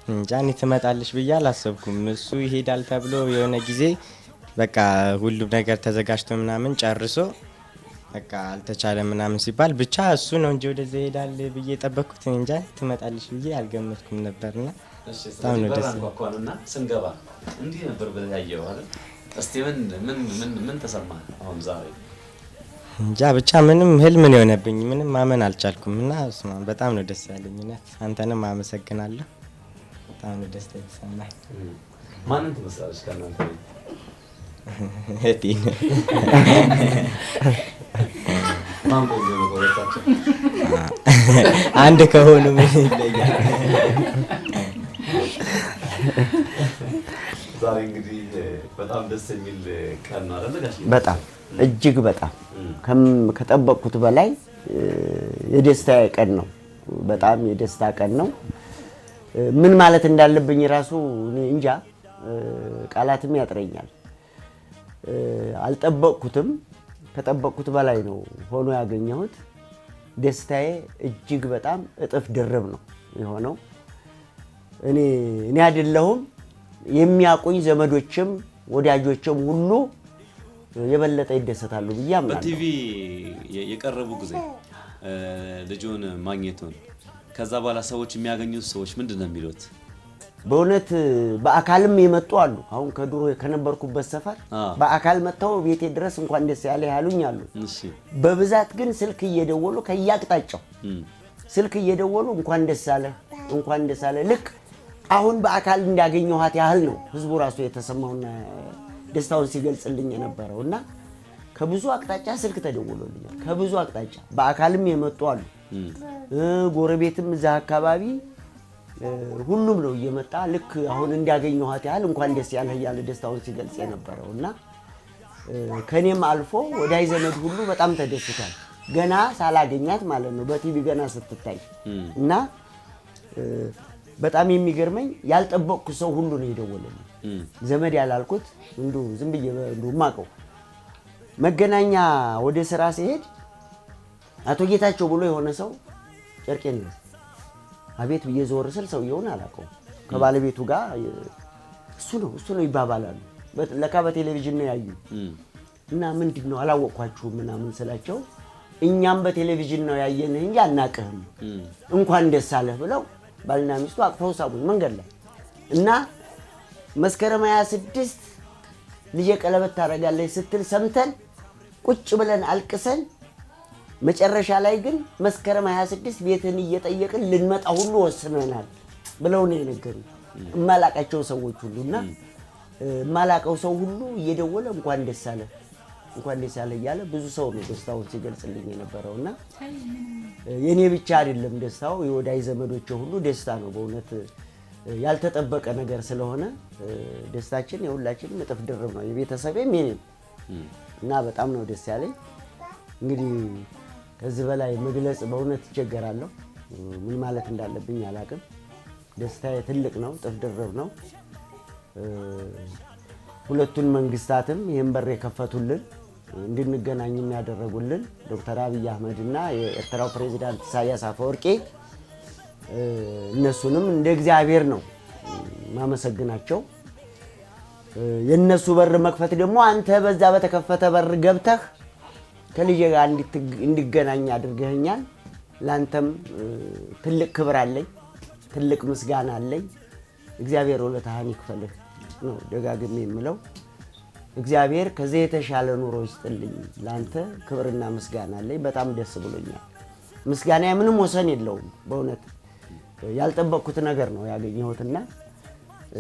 እንጃ እኔ ትመጣለች ብዬ አላሰብኩም። እሱ ይሄዳል ተብሎ የሆነ ጊዜ በቃ ሁሉም ነገር ተዘጋጅቶ ምናምን ጨርሶ በቃ አልተቻለም ምናምን ሲባል ብቻ እሱ ነው እንጂ ወደዛ ይሄዳል ብዬ የጠበቅኩት እንጃ ትመጣለች ብዬ አልገመትኩም ነበርና በጣም ነው ደስ ያለኝ። ስንገባ እንዲህ ነበር ብለህ ያየኸው አይደል? እስቲ ምን ምን ምን ምን ተሰማህ አሁን ዛሬ? እንጃ ብቻ ምንም ህልም ነው የሆነብኝ፣ ምንም ማመን አልቻልኩም እና በጣም ነው ደስ ያለኝ። እውነት አንተንም አመሰግናለሁ። በጣም ነው ደስታ የተሰማኝ። ማንን ትመስላለች ከእናንተ ቤት? እህቴን። ማን ቆንጆ ነው ከሁለታቸው? አንድ ከሆኑ ምን ይለያል? ዛሬ እንግዲህ በጣም ደስ የሚል ቀን ነው አይደል ጋሽ? በጣም እጅግ በጣም ከጠበቅኩት በላይ የደስታ ቀን ነው። በጣም የደስታ ቀን ነው። ምን ማለት እንዳለብኝ ራሱ እንጃ፣ ቃላትም ያጥረኛል። አልጠበቅኩትም። ከጠበቅኩት በላይ ነው ሆኖ ያገኘሁት። ደስታዬ እጅግ በጣም እጥፍ ድርብ ነው የሆነው። እኔ አይደለሁም የሚያውቁኝ ዘመዶችም ወዳጆችም ሁሉ የበለጠ ይደሰታሉ ብዬ አምናለሁ። በቲቪ የቀረቡ ጊዜ ልጁን ማግኘቱን ከዛ በኋላ ሰዎች የሚያገኙት ሰዎች ምንድን ነው የሚሉት? በእውነት በአካልም የመጡ አሉ። አሁን ከድሮ ከነበርኩበት ሰፈር በአካል መጥተው ቤቴ ድረስ እንኳን ደስ ያለ ያሉኝ አሉ። በብዛት ግን ስልክ እየደወሉ ከያቅጣጫው ስልክ እየደወሉ እንኳን ደስ አለ እንኳን ደስ አለ፣ ልክ አሁን በአካል እንዳገኘኋት ያህል ነው ህዝቡ ራሱ የተሰማውና ደስታውን ሲገልጽልኝ የነበረው እና ከብዙ አቅጣጫ ስልክ ተደውሎልኛል። ከብዙ አቅጣጫ በአካልም የመጡ አሉ። ጎረቤትም እዛ አካባቢ ሁሉም ነው እየመጣ ልክ አሁን እንዳገኘኋት ያህል እንኳን ደስ ያለህ እያለ ደስታውን ሲገልጽ የነበረው እና ከኔም አልፎ ወዳጅ ዘመድ ሁሉ በጣም ተደስቷል። ገና ሳላገኛት ማለት ነው በቲቪ ገና ስትታይ እና በጣም የሚገርመኝ ያልጠበቅኩ ሰው ሁሉ ነው የደወለልኝ። ዘመድ ያላልኩት እንዲሁ ዝም ብዬ እንዲሁ የማውቀው መገናኛ ወደ ስራ ሲሄድ አቶ ጌታቸው ብሎ የሆነ ሰው ጨርቄን ነው አቤት ብዬ ዞር ስል ሰውየውን አላውቀውም። ከባለቤቱ ጋር እሱ ነው ይባባላሉ። ለካ በቴሌቪዥን ነው ያዩ እና ምንድን ነው አላወቅኳችሁም ምናምን ስላቸው እኛም በቴሌቪዥን ነው ያየንህ እንጂ አናውቅህም፣ እንኳን ደስ አለህ ብለው ባልና ሚስቱ አቅፈው ሳሙኝ መንገድ ላይ እና መስከረም 26 ልጄ ቀለበት ታደርጋለች ስትል ሰምተን ቁጭ ብለን አልቅሰን መጨረሻ ላይ ግን መስከረም 26 ቤትህን እየጠየቅን ልንመጣ ሁሉ ወስነናል ብለው ነው የነገሩኝ። የማላቃቸው ሰዎች ሁሉ እና የማላቀው ሰው ሁሉ እየደወለ እንኳን ደስ አለህ እንኳን ደስ ያለህ እያለ ብዙ ሰው ነው ደስታውን ሲገልጽልኝ የነበረውና የኔ ብቻ አይደለም ደስታው፣ የወዳጅ ዘመዶቼ ሁሉ ደስታ ነው። በእውነት ያልተጠበቀ ነገር ስለሆነ ደስታችን የሁላችንም እጥፍ ድርብ ነው፣ የቤተሰቤም የኔም እና በጣም ነው ደስ ያለኝ። እንግዲህ ከዚህ በላይ መግለጽ በእውነት እቸገራለሁ። ምን ማለት እንዳለብኝ አላቅም። ደስታዬ ትልቅ ነው፣ እጥፍ ድርብ ነው። ሁለቱን መንግስታትም ይህን በር የከፈቱልን እንድንገናኝ ያደረጉልን ዶክተር አብይ አህመድ እና የኤርትራው ፕሬዚዳንት ኢሳያስ አፈወርቂ እነሱንም እንደ እግዚአብሔር ነው ማመሰግናቸው። የነሱ በር መክፈት ደግሞ አንተ በዛ በተከፈተ በር ገብተህ ከልጄ ጋር እንዲገናኝ አድርገኸኛል። ላንተም ትልቅ ክብር አለኝ፣ ትልቅ ምስጋና አለኝ። እግዚአብሔር ውለታህን ይክፈልህ ነው ደጋግሜ የምለው። እግዚአብሔር ከዚህ የተሻለ ኑሮ ይስጥልኝ። ላንተ ክብርና ምስጋና አለኝ። በጣም ደስ ብሎኛል። ምስጋና ምንም ወሰን የለውም። በእውነት ያልጠበቅኩት ነገር ነው ያገኘሁትና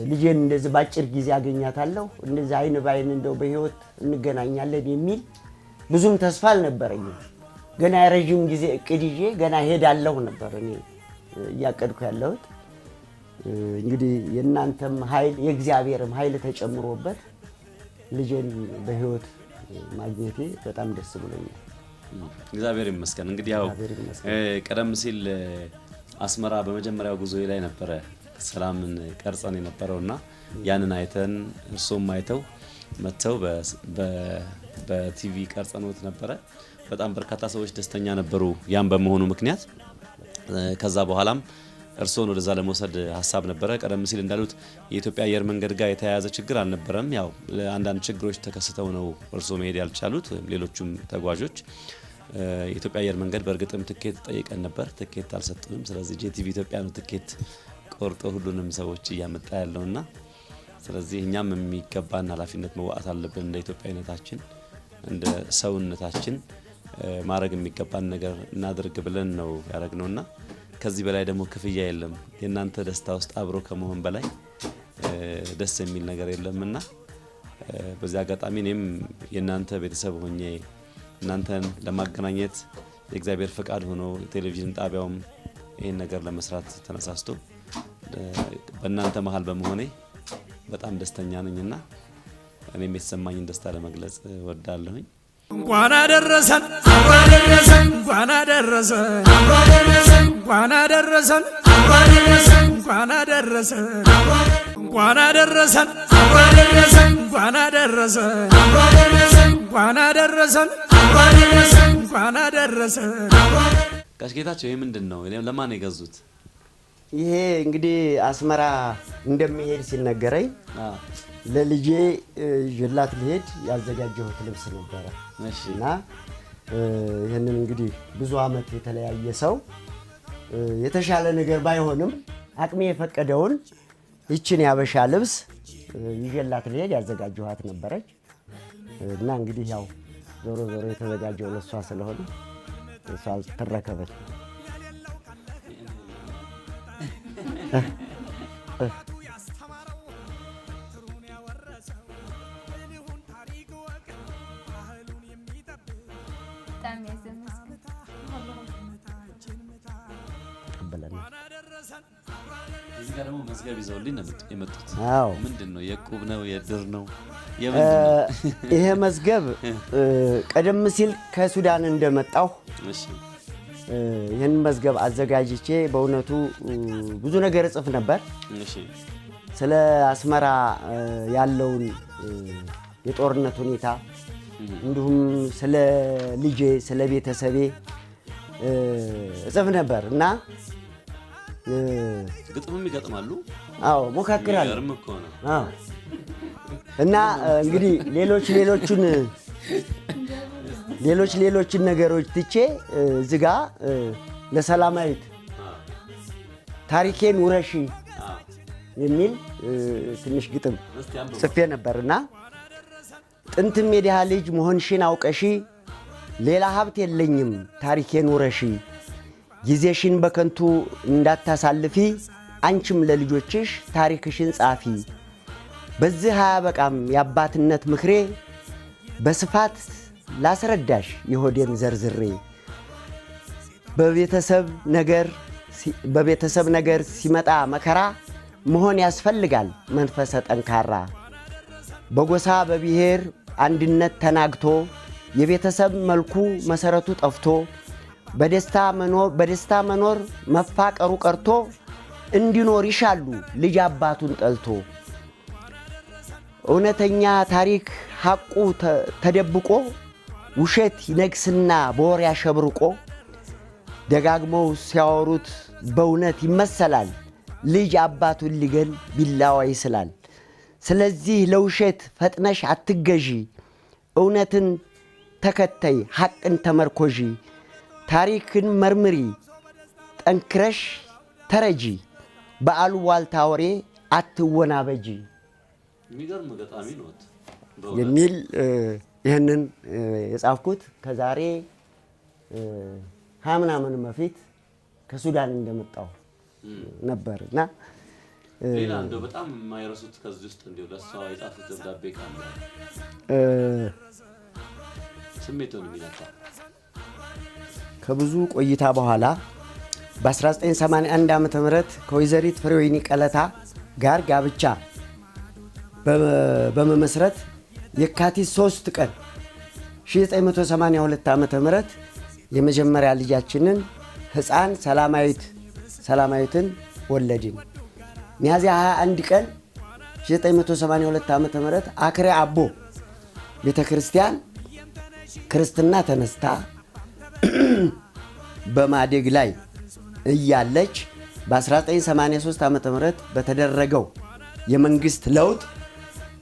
ልጄን እንደዚህ ባጭር ጊዜ አገኛታለሁ፣ እንደዚህ አይን ባይን እንደው በህይወት እንገናኛለን የሚል ብዙም ተስፋ አልነበረኝም። ገና የረጅም ጊዜ እቅድ ይዤ ገና ሄዳለሁ ነበር እኔ እያቀድኩ ያለሁት። እንግዲህ የእናንተም ኃይል የእግዚአብሔርም ኃይል ተጨምሮበት ልጄን በህይወት ማግኘቴ በጣም ደስ ብሎኛል። እግዚአብሔር ይመስገን። እንግዲህ ያው ቀደም ሲል አስመራ በመጀመሪያው ጉዞዬ ላይ ነበረ ሰላምን ቀርጸን የነበረውና ያንን አይተን እርሶም አይተው መተው በቲቪ ቀርጸንዎት ነበረ። በጣም በርካታ ሰዎች ደስተኛ ነበሩ ያን በመሆኑ ምክንያት። ከዛ በኋላም እርሶን ወደዛ ለመውሰድ ሀሳብ ነበረ። ቀደም ሲል እንዳሉት የኢትዮጵያ አየር መንገድ ጋር የተያያዘ ችግር አልነበረም። ያው አንዳንድ ችግሮች ተከስተው ነው እርሶ መሄድ ያልቻሉት ወይም ሌሎቹም ተጓዦች። የኢትዮጵያ አየር መንገድ በእርግጥም ትኬት ጠይቀን ነበር፣ ትኬት አልሰጡንም። ስለዚህ ጄቲቪ ኢትዮጵያ ነው ትኬት ቆርጦ ሁሉንም ሰዎች እያመጣ ያለውና ስለዚህ እኛም የሚገባን ኃላፊነት መወጣት አለብን። እንደ ኢትዮጵያዊነታችን እንደ ሰውነታችን ማድረግ የሚገባን ነገር እናድርግ ብለን ነው ያደረግነውና ከዚህ በላይ ደግሞ ክፍያ የለም። የእናንተ ደስታ ውስጥ አብሮ ከመሆን በላይ ደስ የሚል ነገር የለምና በዚህ አጋጣሚ እኔም የእናንተ ቤተሰብ ሆኜ እናንተን ለማገናኘት የእግዚአብሔር ፈቃድ ሆኖ ቴሌቪዥን ጣቢያውም ይሄን ነገር ለመስራት ተነሳስቶ በእናንተ መሃል በመሆኔ በጣም ደስተኛ ነኝና እኔም የተሰማኝን ደስታ ለመግለጽ እወዳለሁኝ። እንኳን አደረሰን እንኳን አደረሰን እንኳን አደረሰን እንኳን አደረሰን እንኳን አደረሰን እንኳን አደረሰን እንኳን አደረሰን እንኳን አደረሰን። ጋሽ ጌታቸው ይሄ ምንድን ነው? ለማን ነው የገዙት? ይሄ እንግዲህ አስመራ እንደሚሄድ ሲነገረኝ ለልጄ ይዤላት ልሄድ ያዘጋጀሁት ልብስ ነበረ እና ይሄንን እንግዲህ ብዙ አመት የተለያየ ሰው የተሻለ ነገር ባይሆንም አቅሜ የፈቀደውን ይችን ያበሻ ልብስ ይዤላት ልሄድ ያዘጋጀኋት ነበረች እና እንግዲህ ያው ዞሮ ዞሮ የተዘጋጀው ለሷ ስለሆነ እሷ ትረከበች። እዚህ ጋር ደግሞ መዝገብ ይዘውልኝ ነው የመጡት። አዎ። ምንድነው? የዕቁብ ነው? የድር ነው? የምንድነው? ይሄ መዝገብ ቀደም ሲል ከሱዳን እንደመጣሁ እሺ ይሄን መዝገብ አዘጋጅቼ በእውነቱ ብዙ ነገር እጽፍ ነበር። እሺ ስለ አስመራ ያለውን የጦርነት ሁኔታ እንዲሁም ስለ ልጄ ስለ ቤተሰቤ እጽፍ ነበር እና ግጥምም ይገጥማሉ? አዎ ሞካክራለሁ። የሚገርም እኮ ነው። አዎ እና እንግዲህ ሌሎች ነገሮች ትቼ እዚህ ጋር ለሰላማዊት ታሪኬን ውረሺ የሚል ትንሽ ግጥም ጽፌ ነበርና ጥንትም የድሃ ልጅ መሆንሽን አውቀሺ ሌላ ሀብት የለኝም ታሪኬን ውረሺ ጊዜሽን በከንቱ እንዳታሳልፊ አንቺም ለልጆችሽ ታሪክሽን ጻፊ በዚህ አያበቃም የአባትነት ምክሬ በስፋት ላስረዳሽ የሆዴን ዘርዝሬ። በቤተሰብ ነገር በቤተሰብ ነገር ሲመጣ መከራ መሆን ያስፈልጋል መንፈሰ ጠንካራ። በጎሳ በብሔር አንድነት ተናግቶ የቤተሰብ መልኩ መሰረቱ ጠፍቶ በደስታ መኖር መፋቀሩ ቀርቶ እንዲኖር ይሻሉ ልጅ አባቱን ጠልቶ። እውነተኛ ታሪክ ሐቁ ተደብቆ ውሸት ይነግስና በወሬ አሸብርቆ ደጋግመው ሲያወሩት በእውነት ይመሰላል ልጅ አባቱን ሊገል ቢላዋ ይስላል። ስለዚህ ለውሸት ፈጥነሽ አትገዢ፣ እውነትን ተከተይ ሐቅን ተመርኮዢ፣ ታሪክን መርምሪ ጠንክረሽ ተረጂ፣ በአሉባልታ ወሬ አትወናበጂ የሚገርም ገጣሚ ነዎት የሚል ይህንን የጻፍኩት ከዛሬ 20 ምናምን በፊት ከሱዳን እንደመጣሁ ነበር። እና ሌላ እንደው በጣም የማይረሱት ከዚህ ውስጥ እንደው ለእሷ የጻፉት ደብዳቤ ካለ ስሜቱን የሚነካ? ከብዙ ቆይታ በኋላ በ1981 ዓመተ ምህረት ከወይዘሪት ፍሬወይኒ ቀለታ ጋር ጋብቻ በመመስረት የካቲት 3 ቀን 1982 ዓመተ ምህረት የመጀመሪያ ልጃችንን ህፃን ሰላማዊትን ወለድን። ሚያዝያ 21 ቀን 1982 ዓመተ ምህረት አክሬ አቦ ቤተክርስቲያን ክርስትና ተነስታ በማደግ ላይ እያለች በ1983 ዓመተ ምህረት በተደረገው የመንግስት ለውጥ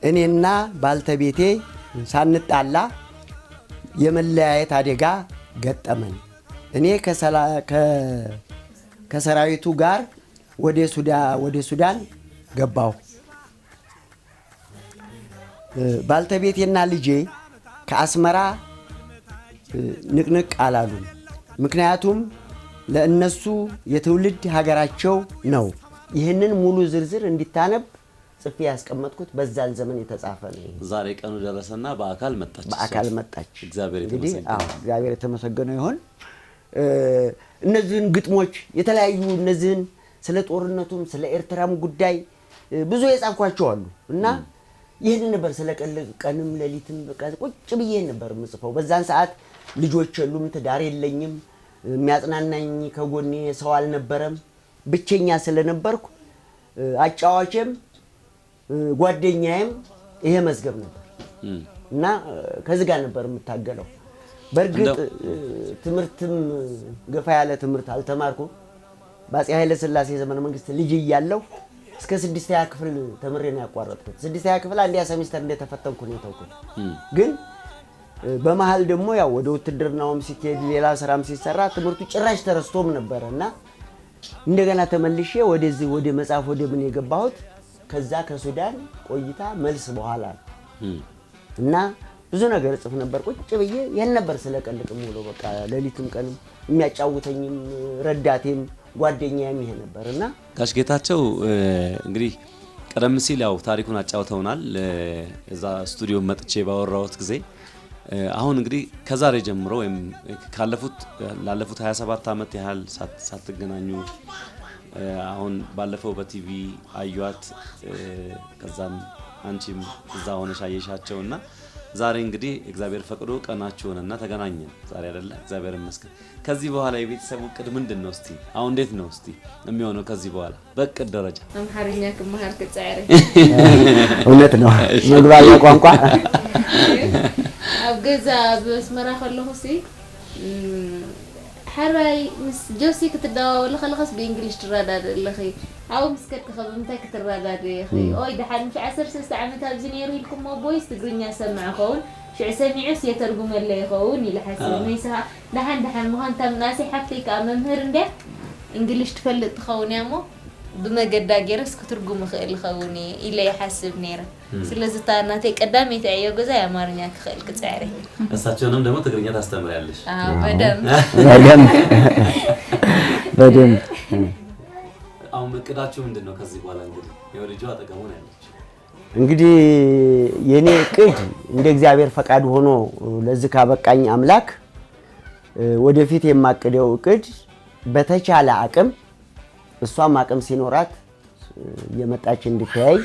እኔና ባልተቤቴ ሳንጣላ የመለያየት አደጋ ገጠመን። እኔ ከሰራዊቱ ጋር ወደ ሱዳን ገባሁ። ባልተቤቴና ልጄ ከአስመራ ንቅንቅ አላሉም። ምክንያቱም ለእነሱ የትውልድ ሀገራቸው ነው። ይህንን ሙሉ ዝርዝር እንዲታነብ ጽፌ ያስቀመጥኩት በዛን ዘመን የተጻፈ ነው። ዛሬ ቀኑ ደረሰና በአካል መጣች። በአካል መጣች። እግዚአብሔር የተመሰገነ። አዎ እግዚአብሔር የተመሰገነ ይሁን። እነዚህን ግጥሞች የተለያዩ እነዚህን ስለ ጦርነቱም ስለ ኤርትራም ጉዳይ ብዙ የጻፍኳቸው አሉ እና ይህን ነበር ስለ ቀንም ሌሊትም በቃ ቁጭ ብዬ ነበር የምጽፈው። በዛን ሰዓት ልጆች የሉም፣ ትዳር የለኝም፣ የሚያጽናናኝ ከጎኔ ሰው አልነበረም። ብቸኛ ስለነበርኩ አጫዋቼም ጓደኛዬም ይሄ መዝገብ ነበር እና ከዚህ ጋር ነበር የምታገለው። በእርግጥ ትምህርትም ገፋ ያለ ትምህርት አልተማርኩም። በአፄ ኃይለ ሥላሴ ዘመነ መንግስት ልጅ እያለሁ እስከ 6ኛ ክፍል ተምሬ ነው ያቋረጥኩት። 6ኛ ክፍል አንደኛ ሴሚስተር እንደተፈተንኩ ነው የተውኩት። ግን በመሃል ደግሞ ያው ወደ ውትድርናውም ሲኬድ ሌላ ስራም ሲሰራ ትምህርቱ ጭራሽ ተረስቶም ነበረ እና እንደገና ተመልሼ ወደዚህ ወደ መጽሐፍ ወደ ምን የገባሁት ከዛ ከሱዳን ቆይታ መልስ በኋላ ነው። እና ብዙ ነገር እጽፍ ነበር ቁጭ ብዬ። ይሄን ነበር ስለቀልቅም ውሎ በቃ ሌሊትም ቀንም የሚያጫውተኝም ረዳቴም ጓደኛዬም ይሄ ነበር። እና ጋሽ ጌታቸው እንግዲህ ቀደም ሲል ያው ታሪኩን አጫውተውናል እዛ ስቱዲዮ መጥቼ ባወራሁት ጊዜ። አሁን እንግዲህ ከዛሬ ጀምሮ ወይም ላለፉት 27 ዓመት ያህል ሳትገናኙ አሁን ባለፈው በቲቪ አዩዋት፣ ከዛም አንቺም እዛ ሆነሽ አየሻቸውና ዛሬ እንግዲህ እግዚአብሔር ፈቅዶ ቀናችሁ ሆነና ተገናኘን ዛሬ አይደለ? እግዚአብሔር ይመስገን። ከዚህ በኋላ የቤተሰቡ እቅድ ምንድነው? እስቲ አሁን እንዴት ነው እስቲ የሚሆነው ከዚህ በኋላ በእቅድ ደረጃ? አምሃርኛ ክመሃር ክጻዕሪ እውነት ነው መግባቢያ ቋንቋ። ኣብ ገዛ ብኣስመራ ከለኹ ሕራይ ምስ ጆሲ ክትደዋወሊ ከለኸስ ብ English ትረዳድእ ኣለኺ፣ ኣብኡ ምስ ከድክ ኸ ብምንታይ ክትረዳድእ ኢኺ? ኦይ ድሓን ምሽ 13 ዓመት ኣብዚ ነይሩ ኢልኩሞ ቦይስ ትግርኛ ሰምዕ ኸውን ሽዑ ሰሚዑስ የተርጉመለ ይኸውን ኢለ ሓሲበ። መይስኻ ድሓን ድሓን ምዃን እታ ምናእሰይ ሓፍተይ ከዓ መምህር እንድያ English ትፈልጥ ትኸውን እያ እሞ ብመገዳ ገይረስ ክትርጉም ይኽእል ይኸውን ኢለ ይሓስብ ነይረ። ስለዚ እታ እናተይ ቀዳመይቲ ዕዮ ገዛ የኣማርኛ ክኽእል ክፅዕሪ። እሳቸውንም ደግሞ ትግርኛ ታስተምሪያለሽ? አዎ በደንብ በደንብ። አሁን እቅዳችሁ ምንድን ነው ከዚህ በኋላ? እንግዲህ ይኸው ልጇ አጠገቡ ነው ያለችው። እንግዲህ የኔ እቅድ እንደ እግዚአብሔር ፈቃድ ሆኖ ለዚህ ካበቃኝ አምላክ ወደፊት የማቅደው እቅድ በተቻለ አቅም እሷም አቅም ሲኖራት የመጣች እንድትያይ።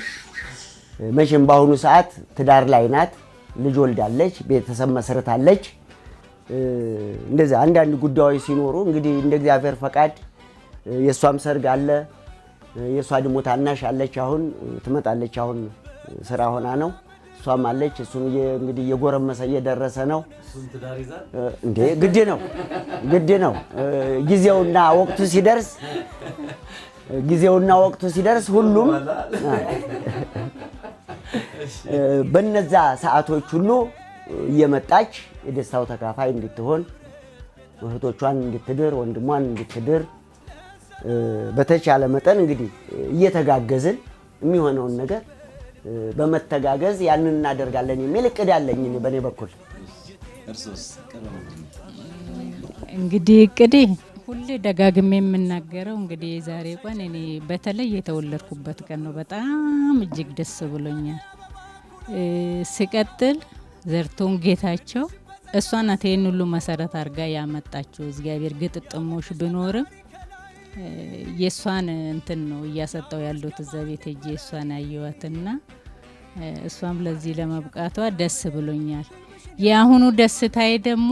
መቼም በአሁኑ ሰዓት ትዳር ላይ ናት፣ ልጅ ወልዳለች፣ ቤተሰብ መስርታለች። እንደዛ አንዳንድ ጉዳዮች ሲኖሩ እንግዲህ እንደ እግዚአብሔር ፈቃድ የሷም ሰርግ አለ፣ የሷ ደግሞ ታናሽ አለች፣ አሁን ትመጣለች። አሁን ስራ ሆና ነው፣ እሷም አለች። እሱም እንግዲህ እየጎረመሰ እየደረሰ ነው። እንዴ ግድ ነው ግድ ነው። ጊዜውና ወቅቱ ሲደርስ ጊዜውና ወቅቱ ሲደርስ ሁሉም በነዛ ሰዓቶች ሁሉ እየመጣች የደስታው ተካፋይ እንድትሆን፣ እህቶቿን እንድትድር፣ ወንድሟን እንድትድር በተቻለ መጠን እንግዲህ እየተጋገዝን የሚሆነውን ነገር በመተጋገዝ ያንን እናደርጋለን የሚል እቅድ አለኝ በእኔ በኩል። እንግዲህ እቅዴ ሁሌ ደጋግሜ የምናገረው እንግዲህ የዛሬ ቀን እኔ በተለይ የተወለድኩበት ቀን ነው። በጣም እጅግ ደስ ብሎኛል። ሲቀጥል ዘርቶን ጌታቸው እሷ ናት ይሄን ሁሉ መሰረት አድርጋ ያመጣችው። እግዚአብሔር ግጥጥሞሽ ቢኖርም የሷን እንትን ነው እያሰጣው ያለው። እዛ ቤት ሄጄ እሷን አየዋትና እሷም ለዚህ ለመብቃቷ ደስ ብሎኛል። የአሁኑ ደስታዬ ደግሞ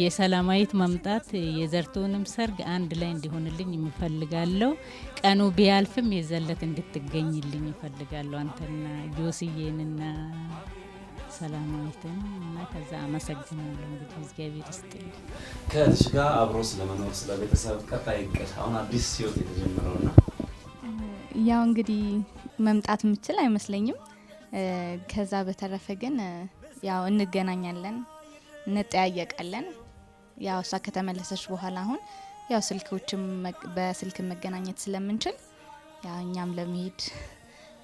የሰላማዊት መምጣት የዘርቶንም ሰርግ አንድ ላይ እንዲሆንልኝ እፈልጋለሁ። ቀኑ ቢያልፍም የዘለት እንድትገኝልኝ እፈልጋለሁ። አንተና ጆስዬንና ሰላማዊትን እና ከዛ አመሰግናለሁ። እንግዲህ እግዚአብሔር ይስጥልኝ። ከልጅ ጋር አብሮ ስለመኖር ስለ ቤተሰብ ቀጣይ እቅድ አሁን አዲስ ህይወት የተጀመረውና ያው እንግዲህ መምጣት የምችል አይመስለኝም። ከዛ በተረፈ ግን ያው እንገናኛለን፣ እንጠያየቃለን። ያው እሷ ከተመለሰች በኋላ አሁን ያው ስልኮችም በስልክ መገናኘት ስለምንችል ያው እኛም ለመሄድ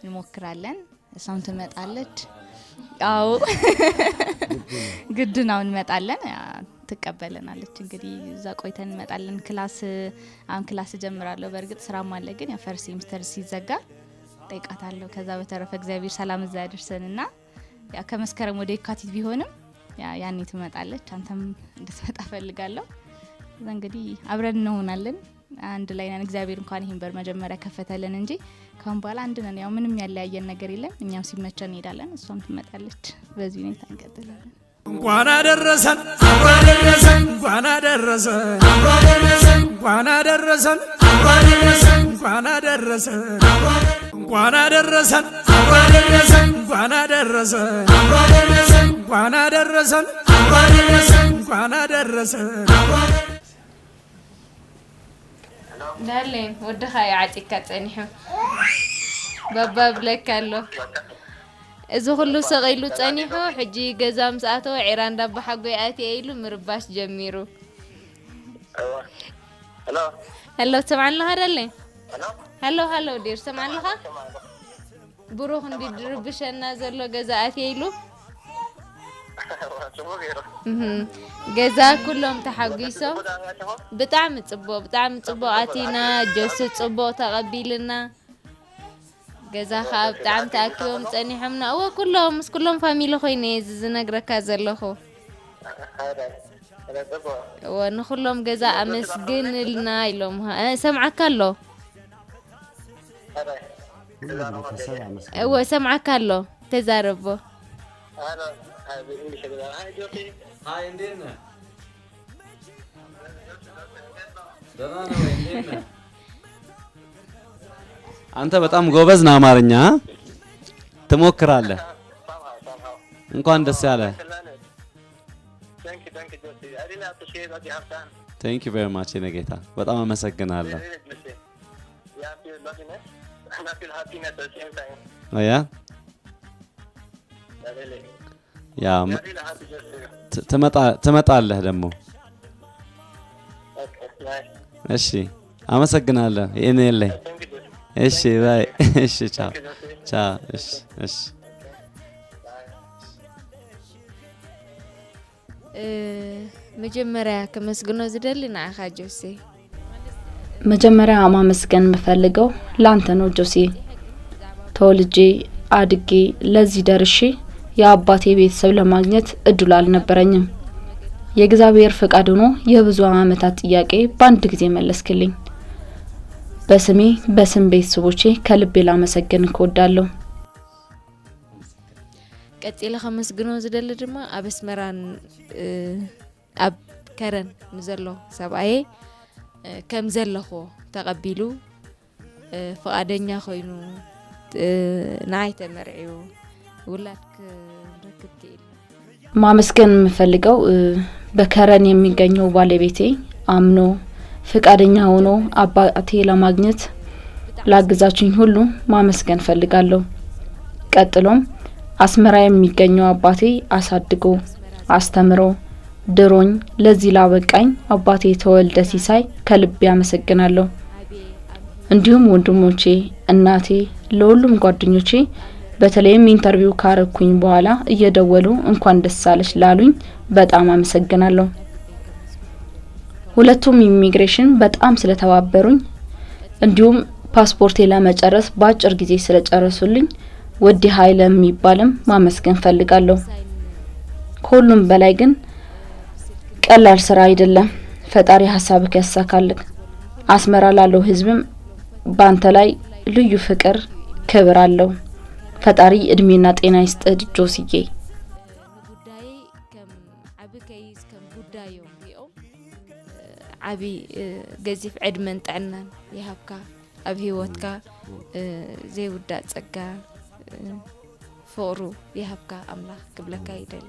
እንሞክራለን። እሷም ትመጣለች። አዎ ግድ ነው እንመጣለን። ትቀበለናለች። እንግዲህ እዛ ቆይተን እንመጣለን። class አሁን class እጀምራለሁ። በእርግጥ ስራም አለ፣ ግን ያው first semester ሲዘጋ ጠይቃታለሁ። ከዛ በተረፈ እግዚአብሔር ሰላም እዛ ያደርሰንና ያ ከመስከረም ወደ የካቲት ቢሆንም ያኔ ትመጣለች። አንተም እንድትመጣ ፈልጋለሁ። እዛ እንግዲህ አብረን እንሆናለን። አንድ ላይ ነን። እግዚአብሔር እንኳን ይሄን በር መጀመሪያ ከፈተልን እንጂ ካሁን በኋላ አንድ ነን። ያው ምንም ያለያየን ነገር የለም። እኛም ሲመቸን እንሄዳለን፣ እሷም ትመጣለች። በዚህ ሁኔታ እንቀጥላለን። እንኳን አደረሰን እንኳን አደረሰን እንኳን አደረሰን እንኳን አደረሰን እንኳን አደረሰን እንኳን አደረሰን እንኳን አደረሰን እንኳን አደረሰን። ዳሌን ወድኻ ይዓፂካ ፀኒሑ ባባ ብለካ ኣሎ። እዚ ኩሉ ሰቂሉ ፀኒሑ ሕጂ ገዛ ምስ ኣተወ ዒራ እንዳባሓጎይ ኣትየ ኢሉ ምርባሽ ጀሚሩ። Hello Hello ትሰምዓ ኣለኻ ዳሌን? Hello hello dear ትሰምዓ ኣለኻ? ብሩኽ እንዲድርብሸና ዘሎ ገዛ ኣትየ ኢሉ ገዛ ኩሎም ተሓጒሶም ብጣዕሚ ፅቡቅ ብጣዕሚ ፅቡቅ ኣቲና ጆሲ ፅቡቅ ተቐቢልና ገዛ ከዓ ብጣዕሚ ተኣኪቦም ፀኒሖምና። እወ ኩሎም ምስ ኩሎም family ኮይነ እየ ዝነግረካ ዘለኹ። እወ ንኩሎም ገዛ ኣመስግንልና ኢሎም። ሰምዓካ ኣሎ? እወ ሰምዓካ ኣሎ፣ ተዛረቦ። Hi እንዴት ነህ? ደህና ነህ ወይ? እንዴት ነህ? አንተ በጣም ጎበዝ ነህ፣ አማርኛ ትሞክራለህ። እንኳን ደስ ያለህ። Thank you very much የኔ ጌታ፣ በጣም አመሰግናለሁ። Yeah yeah ትመጣለህ ደግሞ። እሺ አመሰግናለሁ። የኔ ላይ እሺ bye። እሺ ቻው ቻው። እሺ እሺ። መጀመሪያ ከመስግኖ ዝደሊ ንዓኻ ጆሴ። መጀመሪያ ማመስገን የምፈልገው ላንተ ነው ጆሴ። ተወልጄ አድጌ ለዚህ ደርሼ የአባቴ ቤተሰብ ለማግኘት እድሉ አልነበረኝም። የእግዚአብሔር ፍቃድ ሆኖ የብዙ አመታት ጥያቄ በአንድ ጊዜ መለስክልኝ። በስሜ በስም ቤተሰቦቼ ከልቤ ላመሰግን እወዳለሁ። ቀጺለ ከመስግኖ ዝደሊ ድማ ኣብ ኣስመራን ኣብ ከረን ንዘሎ ሰብኣየ ከም ዘለኹ ተቐቢሉ ፍቃደኛ ኮይኑ ንዓይ ተመርዒዩ ውላድ ክንረክብ ክኢሉ። ማመስገን የምፈልገው በከረን የሚገኘው ባለቤቴ አምኖ ፍቃደኛ ሆኖ አባቴ ለማግኘት ላግዛችኝ ሁሉ ማመስገን ፈልጋለሁ። ቀጥሎም አስመራ የሚገኘው አባቴ አሳድጎ አስተምሮ ድሮኝ ለዚህ ላበቃኝ አባቴ ተወልደ ሲሳይ ከልቤ አመሰግናለሁ። እንዲሁም ወንድሞቼ፣ እናቴ፣ ለሁሉም ጓደኞቼ በተለይም interview ካረኩኝ በኋላ እየደወሉ እንኳን ደስ አለሽ ላሉኝ በጣም አመሰግናለሁ። ሁለቱም ኢሚግሬሽን በጣም ስለተባበሩኝ እንዲሁም ፓስፖርቴ ለመጨረስ ባጭር ጊዜ ስለጨረሱልኝ ወዲ ኃይለ የሚባልም ማመስገን ፈልጋለሁ። ከሁሉም በላይ ግን ቀላል ስራ አይደለም። ፈጣሪ ሐሳብክ ያሳካልክ። አስመራ ላለው ህዝብም ባንተ ላይ ልዩ ፍቅር ክብር አለው። ፈጣሪ እድሜና ጤና ይስጥህ ጆሲዬ። ጉዳይ ከም ዓቢ case ከም ጉዳዮም ሪኦም ዓቢ ገዚፍ ዕድመን ጥዕናን ይሃብካ። ኣብ ሂወትካ ዘይውዳእ ጸጋ ፍቅሩ ይሃብካ አምላክ ክብለካ ይደሊ።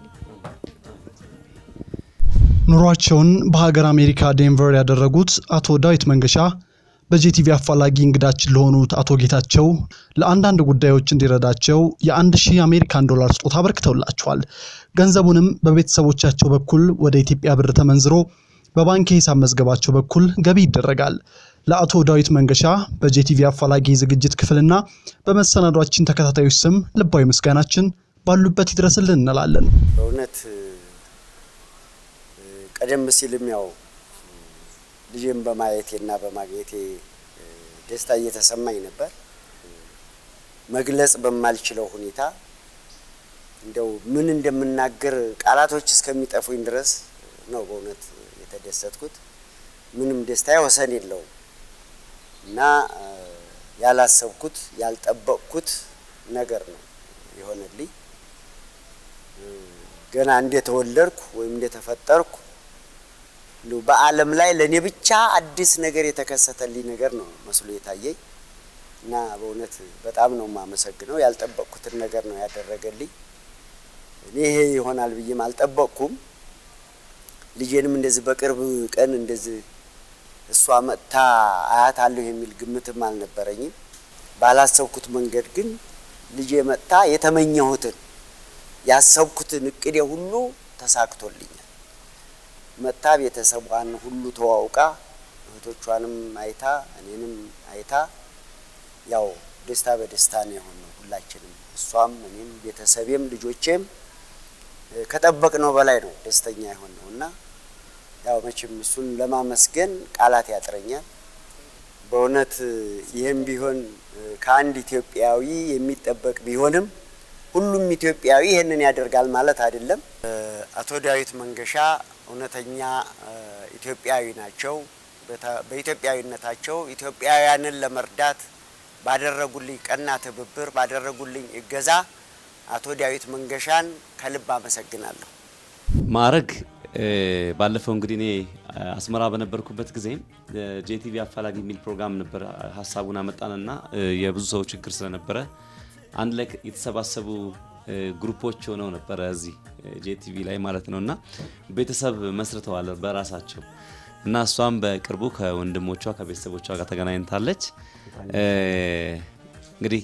ኑሯቸውን በሀገር አሜሪካ ዴንቨር ያደረጉት አቶ ዳዊት መንገሻ በጄቲቪ አፋላጊ እንግዳችን ለሆኑት አቶ ጌታቸው ለአንዳንድ ጉዳዮች እንዲረዳቸው የ1000 አሜሪካን ዶላር ስጦታ አበርክተውላቸዋል። ገንዘቡንም በቤተሰቦቻቸው በኩል ወደ ኢትዮጵያ ብር ተመንዝሮ በባንክ የሂሳብ መዝገባቸው በኩል ገቢ ይደረጋል። ለአቶ ዳዊት መንገሻ በጄቲቪ አፋላጊ ዝግጅት ክፍልና በመሰናዷችን ተከታታዮች ስም ልባዊ ምስጋናችን ባሉበት ይድረስልን እንላለን። በእውነት ቀደም ሲልም ያው ልጄን በማየቴና በማግኘቴ ደስታ እየተሰማኝ ነበር። መግለጽ በማልችለው ሁኔታ እንደው ምን እንደምናገር ቃላቶች እስከሚጠፉኝ ድረስ ነው በእውነት የተደሰትኩት። ምንም ደስታ ወሰን የለውም እና ያላሰብኩት ያልጠበቅኩት ነገር ነው የሆነልኝ። ገና እንደተወለድኩ ወይም እንደተፈጠርኩ እንደው በዓለም ላይ ለኔ ብቻ አዲስ ነገር የተከሰተልኝ ነገር ነው መስሎ የታየኝ እና በእውነት በጣም ነው የማመሰግነው። ያልጠበቅኩትን ነገር ነው ያደረገልኝ። እኔ ይሄ ይሆናል ብዬም አልጠበቅኩም። ልጄንም እንደዚህ በቅርብ ቀን እንደዚህ እሷ መጥታ አያታለሁ የሚል ግምትም አልነበረኝም። ባላሰብኩት መንገድ ግን ልጄ መጥታ የተመኘሁትን ያሰብኩትን እቅዴ ሁሉ ተሳክቶልኛል። መጥታ ቤተሰቧን ሁሉ ተዋውቃ እህቶቿንም አይታ እኔንም አይታ ያው ደስታ በደስታ ነው የሆነው ሁላችንም፣ እሷም እኔም ቤተሰቤም ልጆቼም ከጠበቅነው በላይ ነው ደስተኛ የሆነውና ያው መቼም እሱን ለማመስገን ቃላት ያጥረኛል። በእውነት ይሄም ቢሆን ከአንድ ኢትዮጵያዊ የሚጠበቅ ቢሆንም ሁሉም ኢትዮጵያዊ ይሄንን ያደርጋል ማለት አይደለም። አቶ ዳዊት መንገሻ እውነተኛ ኢትዮጵያዊ ናቸው። በኢትዮጵያዊነታቸው ኢትዮጵያውያንን ለመርዳት ባደረጉልኝ ቀና ትብብር ባደረጉልኝ እገዛ አቶ ዳዊት መንገሻን ከልብ አመሰግናለሁ። ማዕረግ ባለፈው እንግዲህ እኔ አስመራ በነበርኩበት ጊዜ ጄቲቪ አፋላጊ የሚል ፕሮግራም ነበር። ሀሳቡን አመጣንና የብዙ ሰው ችግር ስለነበረ አንድ ላይ የተሰባሰቡ group ኦች ሆነው ነበር እዚህ ጄቲቪ ላይ ማለት ነውና ቤተሰብ መስርተዋል በራሳቸው እና እሷም በቅርቡ ከወንድሞቿ ከቤተሰቦቿ ጋር ተገናኝታለች። እንግዲህ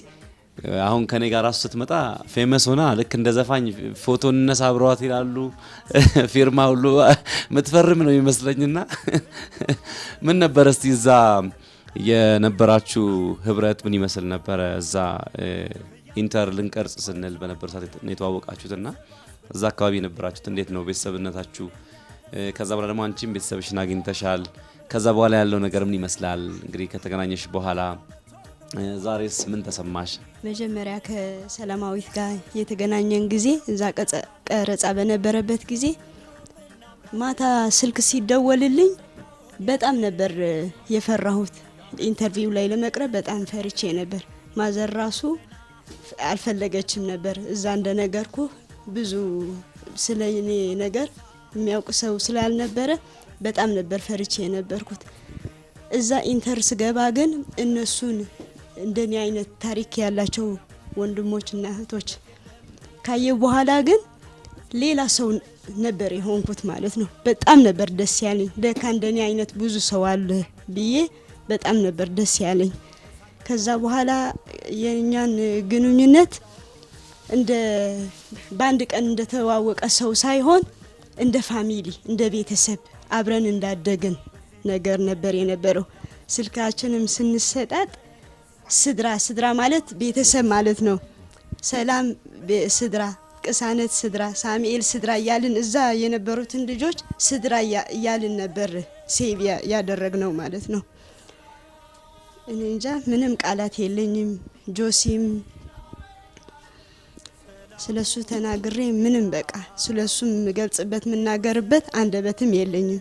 አሁን ከኔ ጋር ራሱ ስትመጣ famous ሆና ልክ እንደ ዘፋኝ ፎቶ እንነሳ አብረዋት ይላሉ። ፊርማ ሁሉ ምትፈርም ነው የሚመስለኝና ምን ነበር እስቲ እዛ የነበራችሁ ህብረት ምን ይመስል ነበር? እዛ ኢንተር ልንቀርጽ ስንል በነበር ሰዓት ነው የተዋወቃችሁትና እዛ አካባቢ የነበራችሁት እንዴት ነው ቤተሰብነታችሁ? ከዛ በኋላ ደግሞ አንቺም ቤተሰብሽን አግኝተሻል። ከዛ በኋላ ያለው ነገር ምን ይመስላል? እንግዲህ ከተገናኘሽ በኋላ ዛሬስ ምን ተሰማሽ? መጀመሪያ ከሰላማዊት ጋር የተገናኘን ጊዜ እዛ ቀረጻ በነበረበት ጊዜ ማታ ስልክ ሲደወልልኝ በጣም ነበር የፈራሁት። Interview ላይ ለመቅረብ በጣም ፈርቼ ነበር። Mother ራሱ አልፈለገችም ነበር። እዛ እንደነገርኩ ብዙ ስለኔ ነገር የሚያውቅ ሰው ስላልነበረ በጣም ነበር ፈርቼ የነበርኩት። እዛ enter ስገባ ግን እነሱን እንደኔ አይነት ታሪክ ያላቸው ወንድሞችና እህቶች ካየሁ በኋላ ግን ሌላ ሰው ነበር የሆንኩት ማለት ነው። በጣም ነበር ደስ ያለኝ። ለካ እንደኔ አይነት ብዙ ሰው አለ ብዬ በጣም ነበር ደስ ያለኝ። ከዛ በኋላ የኛን ግንኙነት እንደ ባንድ ቀን እንደተዋወቀ ሰው ሳይሆን እንደ family እንደ ቤተሰብ አብረን እንዳደግን ነገር ነበር የነበረው። ስልካችንም ስንሰጣጥ ስድራ ስድራ ማለት ቤተሰብ ማለት ነው። ሰላም ስድራ፣ ቅሳነት ስድራ፣ ሳሙኤል ስድራ እያልን እዛ የነበሩትን ልጆች ስድራ እያልን ነበር save ያደረግነው ማለት ነው። እኔ እንጃ ምንም ቃላት የለኝም። ጆሲም ስለሱ ተናግሬ ምንም በቃ ስለሱ የምገልጽበት የምናገርበት አንደበትም የለኝም።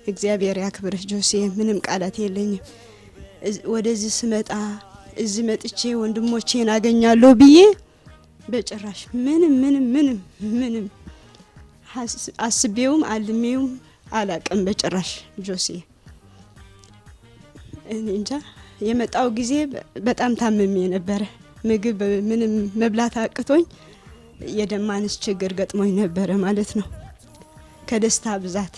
እግዚአብሔር ያክብርህ ጆሲ፣ ምንም ቃላት የለኝም። ወደዚህ ስመጣ እዚህ መጥቼ ወንድሞቼን አገኛለሁ ብዬ በጭራሽ ምንም ምንም ምንም ምንም አስቤውም አልሜውም አላቅም በጭራሽ ጆሲ። እኔ እንጃ የመጣው ጊዜ በጣም ታምሜ ነበረ። ምግብ ምንም መብላት አቅቶኝ የደም ማነስ ችግር ገጥሞኝ ነበረ ማለት ነው። ከደስታ ብዛት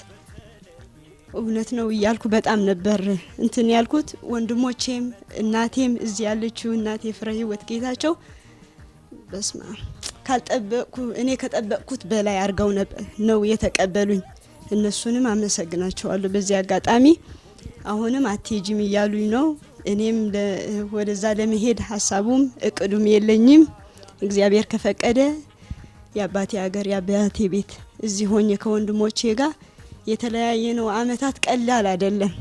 እውነት ነው እያልኩ በጣም ነበር እንትን ያልኩት። ወንድሞቼም እናቴም እዚህ ያለችው እናቴ ፍሬ ህይወት ጌታቸው በስማ ካልጠበቅኩ እኔ ከጠበቅኩት በላይ አድርገው ነው የተቀበሉኝ። እነሱንም አመሰግናቸዋለሁ በዚህ አጋጣሚ። አሁንም አትሄጂም እያሉኝ ነው። እኔም ወደዛ ለመሄድ ሀሳቡም እቅዱም የለኝም። እግዚአብሔር ከፈቀደ የአባቴ ሀገር የአባቴ ቤት እዚህ ሆኜ ከወንድሞቼ ጋር የተለያየ ነው አመታት ቀላል አይደለም።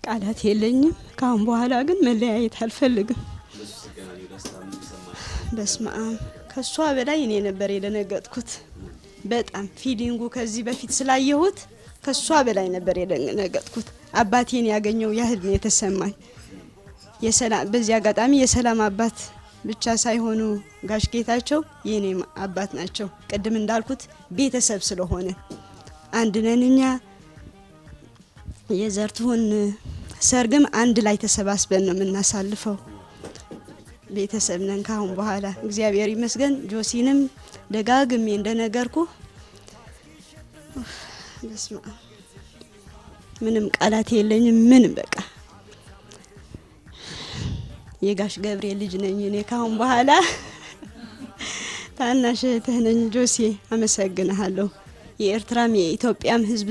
ቃላት የለኝም። ካሁን በኋላ ግን መለያየት አልፈልግም። በስመ አብ ከሷ በላይ እኔ ነበር የደነገጥኩት። በጣም feeling ኡ ከዚህ በፊት ስላየሁት ከሷ በላይ ነበር የደነገጥኩት። አባቴን ያገኘው ያህል ነው የተሰማኝ። የሰላም በዚህ አጋጣሚ የሰላም አባት ብቻ ሳይሆኑ ጋሽ ጌታቸው የኔም አባት ናቸው። ቅድም እንዳልኩት ቤተሰብ ስለሆነ አንድ ነን እኛ። የዘርትሁን ሰርግም አንድ ላይ ተሰባስበን ነው የምናሳልፈው። ቤተሰብ ነን ካሁን በኋላ እግዚአብሔር ይመስገን። ጆሲንም ደጋግሜ እንደነገርኩ በስመ አብ ምንም ቃላት የለኝም። ምንም በቃ የጋሽ ገብርኤል ልጅ ነኝ እኔ ካሁን በኋላ ታናሽ እህትህ ነኝ ጆሲ፣ አመሰግንሃለሁ። የኤርትራም የኢትዮጵያም ሕዝብ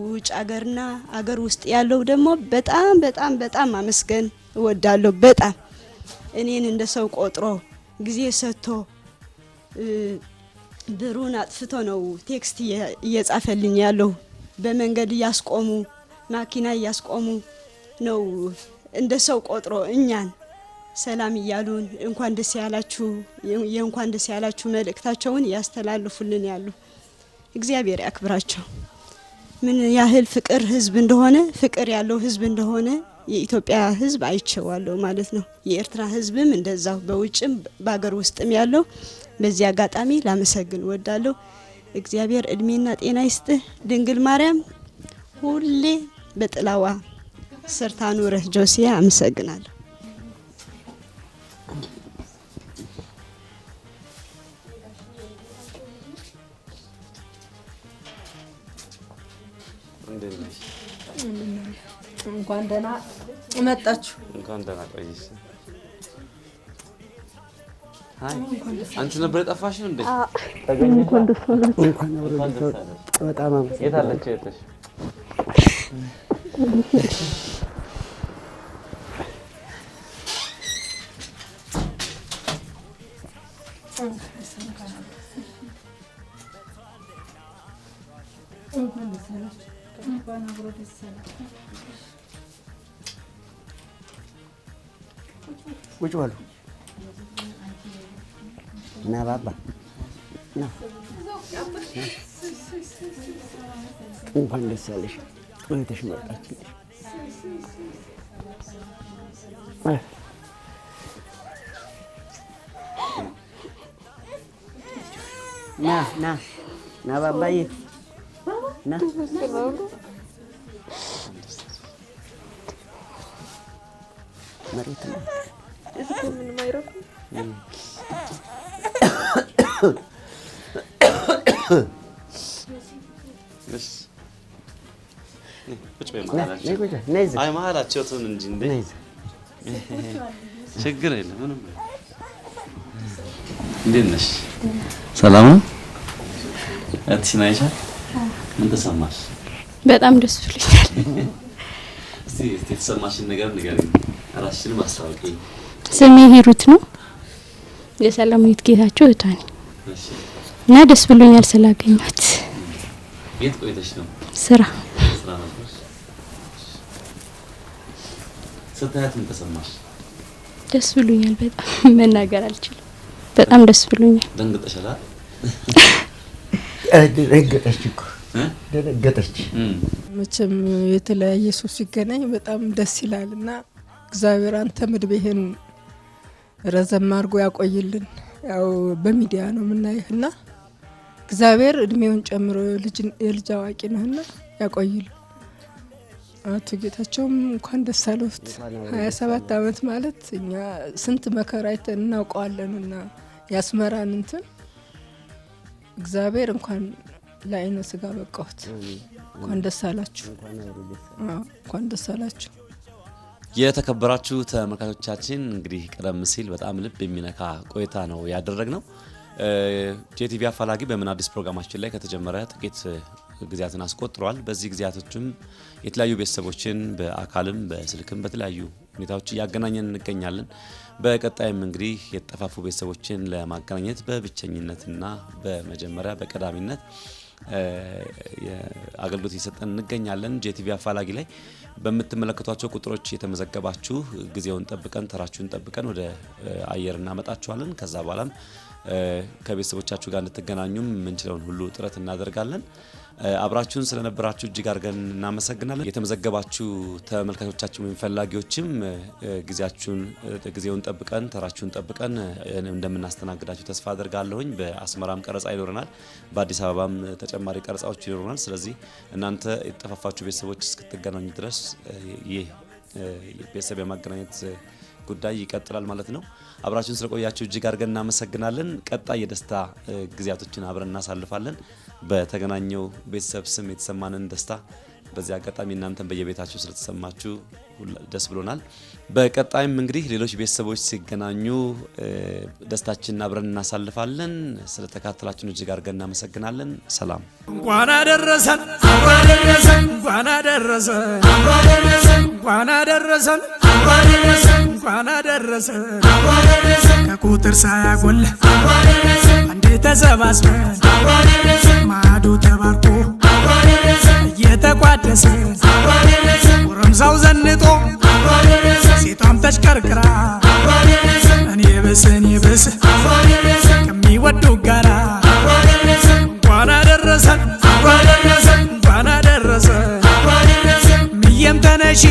ውጭ አገርና አገር ውስጥ ያለው ደግሞ በጣም በጣም በጣም አመስገን እወዳለሁ። በጣም እኔን እንደ ሰው ቆጥሮ ጊዜ ሰጥቶ ብሩን አጥፍቶ ነው text እየጻፈልኝ ያለው። በመንገድ እያስቆሙ ማኪና እያስቆሙ ነው እንደ ሰው ቆጥሮ እኛን ሰላም እያሉን እንኳን ደስ ያላችሁ የእንኳን ደስ ያላችሁ መልእክታቸውን ያስተላልፉልን ያሉ። እግዚአብሔር ያክብራቸው። ምን ያህል ፍቅር ህዝብ እንደሆነ ፍቅር ያለው ህዝብ እንደሆነ የኢትዮጵያ ህዝብ አይቼዋለሁ ማለት ነው። የኤርትራ ህዝብም እንደዛው በውጭም በአገር ውስጥም ያለው በዚህ አጋጣሚ ላመሰግን እወዳለሁ። እግዚአብሔር እድሜና ጤና ይስጥህ። ድንግል ማርያም ሁሌ በጥላዋ ስር ታኑርህ። ጆሲያ አመሰግናለሁ። እንኳን ደህና መጣችሁ። እንኳን ደህና ቆየሽ። አይ አንቺ ነበር የጠፋሽው እንዴ? እንኳን ደስ አላችሁ። እንኳን አብሮ በጣም አመሰግናለሁ። የት አለች እህትሽ? ቁጭ በሉ። ና ባባ ና። እንኳን ደስ ያለሽ፣ እህትሽ መጣችልሽ። ና ና ና ባባዬ ና። መሬት ነው። ምንም አይረፉም። እሺ ቁጭ በይ ና፣ መሀላቸው። ነይ ቁጭ በይ፣ ነይ እዚህ። አይ መሀላቸው ትሁን እንጂ እንዴ፣ ችግር የለም ምንም። እንዴት ነሽ? ሰላም ነው? እህትሽን አይሻል? ምን ተሰማሽ? በጣም ደስ ብሎኛል። እስቲ እስቲ የተሰማሽን ነገር ንገሪኝ። ራስሽንም አስታውቂ። ስሜ ሂሩት ነው። የሰላማዊት ጌታቸው እህቷ ነኝ እሺ እና ደስ ብሎኛል ስላገኘኋት። የት ቆይተሽ ነው? ስራ። ስራ ነበርሽ? ስታያት ምን ተሰማሽ? ደስ ብሎኛል በጣም፣ መናገር አልችልም። በጣም ደስ ብሎኛል። ደንግጠሻል? ደነገጠች እኮ፣ ደነገጠች። መቼም የተለያየ ሰው ሲገናኝ በጣም ደስ ይላል እና እግዚአብሔር አንተም እድሜህን ረዘም አድርጎ ያቆይልን። ያው በሚዲያ ነው የምናይህ እና እግዚአብሔር እድሜውን ጨምሮ የልጅ አዋቂ ነህና ያቆይልን። አቶ ጌታቸውም እንኳን ደስ አለዎት። 27 ዓመት ማለት እኛ ስንት መከራ አይተን እናውቀዋለን እና ያስመራን እንትን እግዚአብሔር እንኳን ለአይነ ስጋ በቃዎት። እንኳን ደስ አላችሁ። አዎ፣ እንኳን ደስ አላችሁ። የተከበራችሁ ተመልካቾቻችን፣ እንግዲህ ቀደም ሲል በጣም ልብ የሚነካ ቆይታ ነው ያደረግነው። ጄቲቪ አፋላጊ በምን አዲስ ፕሮግራማችን ላይ ከተጀመረ ጥቂት ጊዜያትን አስቆጥሯል። በዚህ ጊዜያቶችም የተለያዩ ቤተሰቦችን በአካልም በስልክም በተለያዩ ሁኔታዎች እያገናኘን እንገኛለን። በቀጣይም እንግዲህ የተጠፋፉ ቤተሰቦችን ለማገናኘት በብቸኝነትና በመጀመሪያ በቀዳሚነት አገልግሎት እየሰጠን እንገኛለን። ጄቲቪ አፋላጊ ላይ በምትመለከቷቸው ቁጥሮች የተመዘገባችሁ ጊዜውን ጠብቀን ተራችሁን ጠብቀን ወደ አየር እናመጣችኋለን። ከዛ በኋላም ከቤተሰቦቻችሁ ጋር እንድትገናኙም የምንችለውን ሁሉ ጥረት እናደርጋለን። አብራችሁን ስለነበራችሁ እጅግ አድርገን እናመሰግናለን። የተመዘገባችሁ ተመልካቾቻችን ወይም ፈላጊዎችም ጊዜያችሁን ጊዜውን ጠብቀን ተራችሁን ጠብቀን እንደምናስተናግዳችሁ ተስፋ አድርጋለሁኝ። በአስመራም ቀረጻ ይኖረናል፣ በአዲስ አበባም ተጨማሪ ቀረጻዎች ይኖሩናል። ስለዚህ እናንተ የተጠፋፋችሁ ቤተሰቦች እስክትገናኙ ድረስ ይህ ቤተሰብ የማገናኘት ጉዳይ ይቀጥላል ማለት ነው። አብራችሁን ስለቆያችሁ እጅግ አድርገን እናመሰግናለን። ቀጣይ የደስታ ጊዜያቶችን አብረን እናሳልፋለን። በተገናኘው ቤተሰብ ስም የተሰማንን ደስታ በዚህ አጋጣሚ እናንተን በየቤታችሁ ስለተሰማችሁ ደስ ብሎናል። በቀጣይም እንግዲህ ሌሎች ቤተሰቦች ሲገናኙ ደስታችንን አብረን እናሳልፋለን። ስለተካተላችሁን እጅግ አድርገን እናመሰግናለን። ሰላም። እንኳን አደረሰን፣ እንኳን አደረሰን፣ እንኳን አደረሰን፣ እንኳን አደረሰን። ከቁጥር ሳያጎል አንድ ተሰባስበን ማዶ ተባርኮ እየተቋደሰ፣ ጎረምሳው ዘንጦ ሴቷም ተሽከርክራ፣ እኔ ብስ እኔ ብስ ከሚወዱ ጋራ እንኳን አደረሰን፣ እንኳን አደረሰን። ምየም ተነሺ።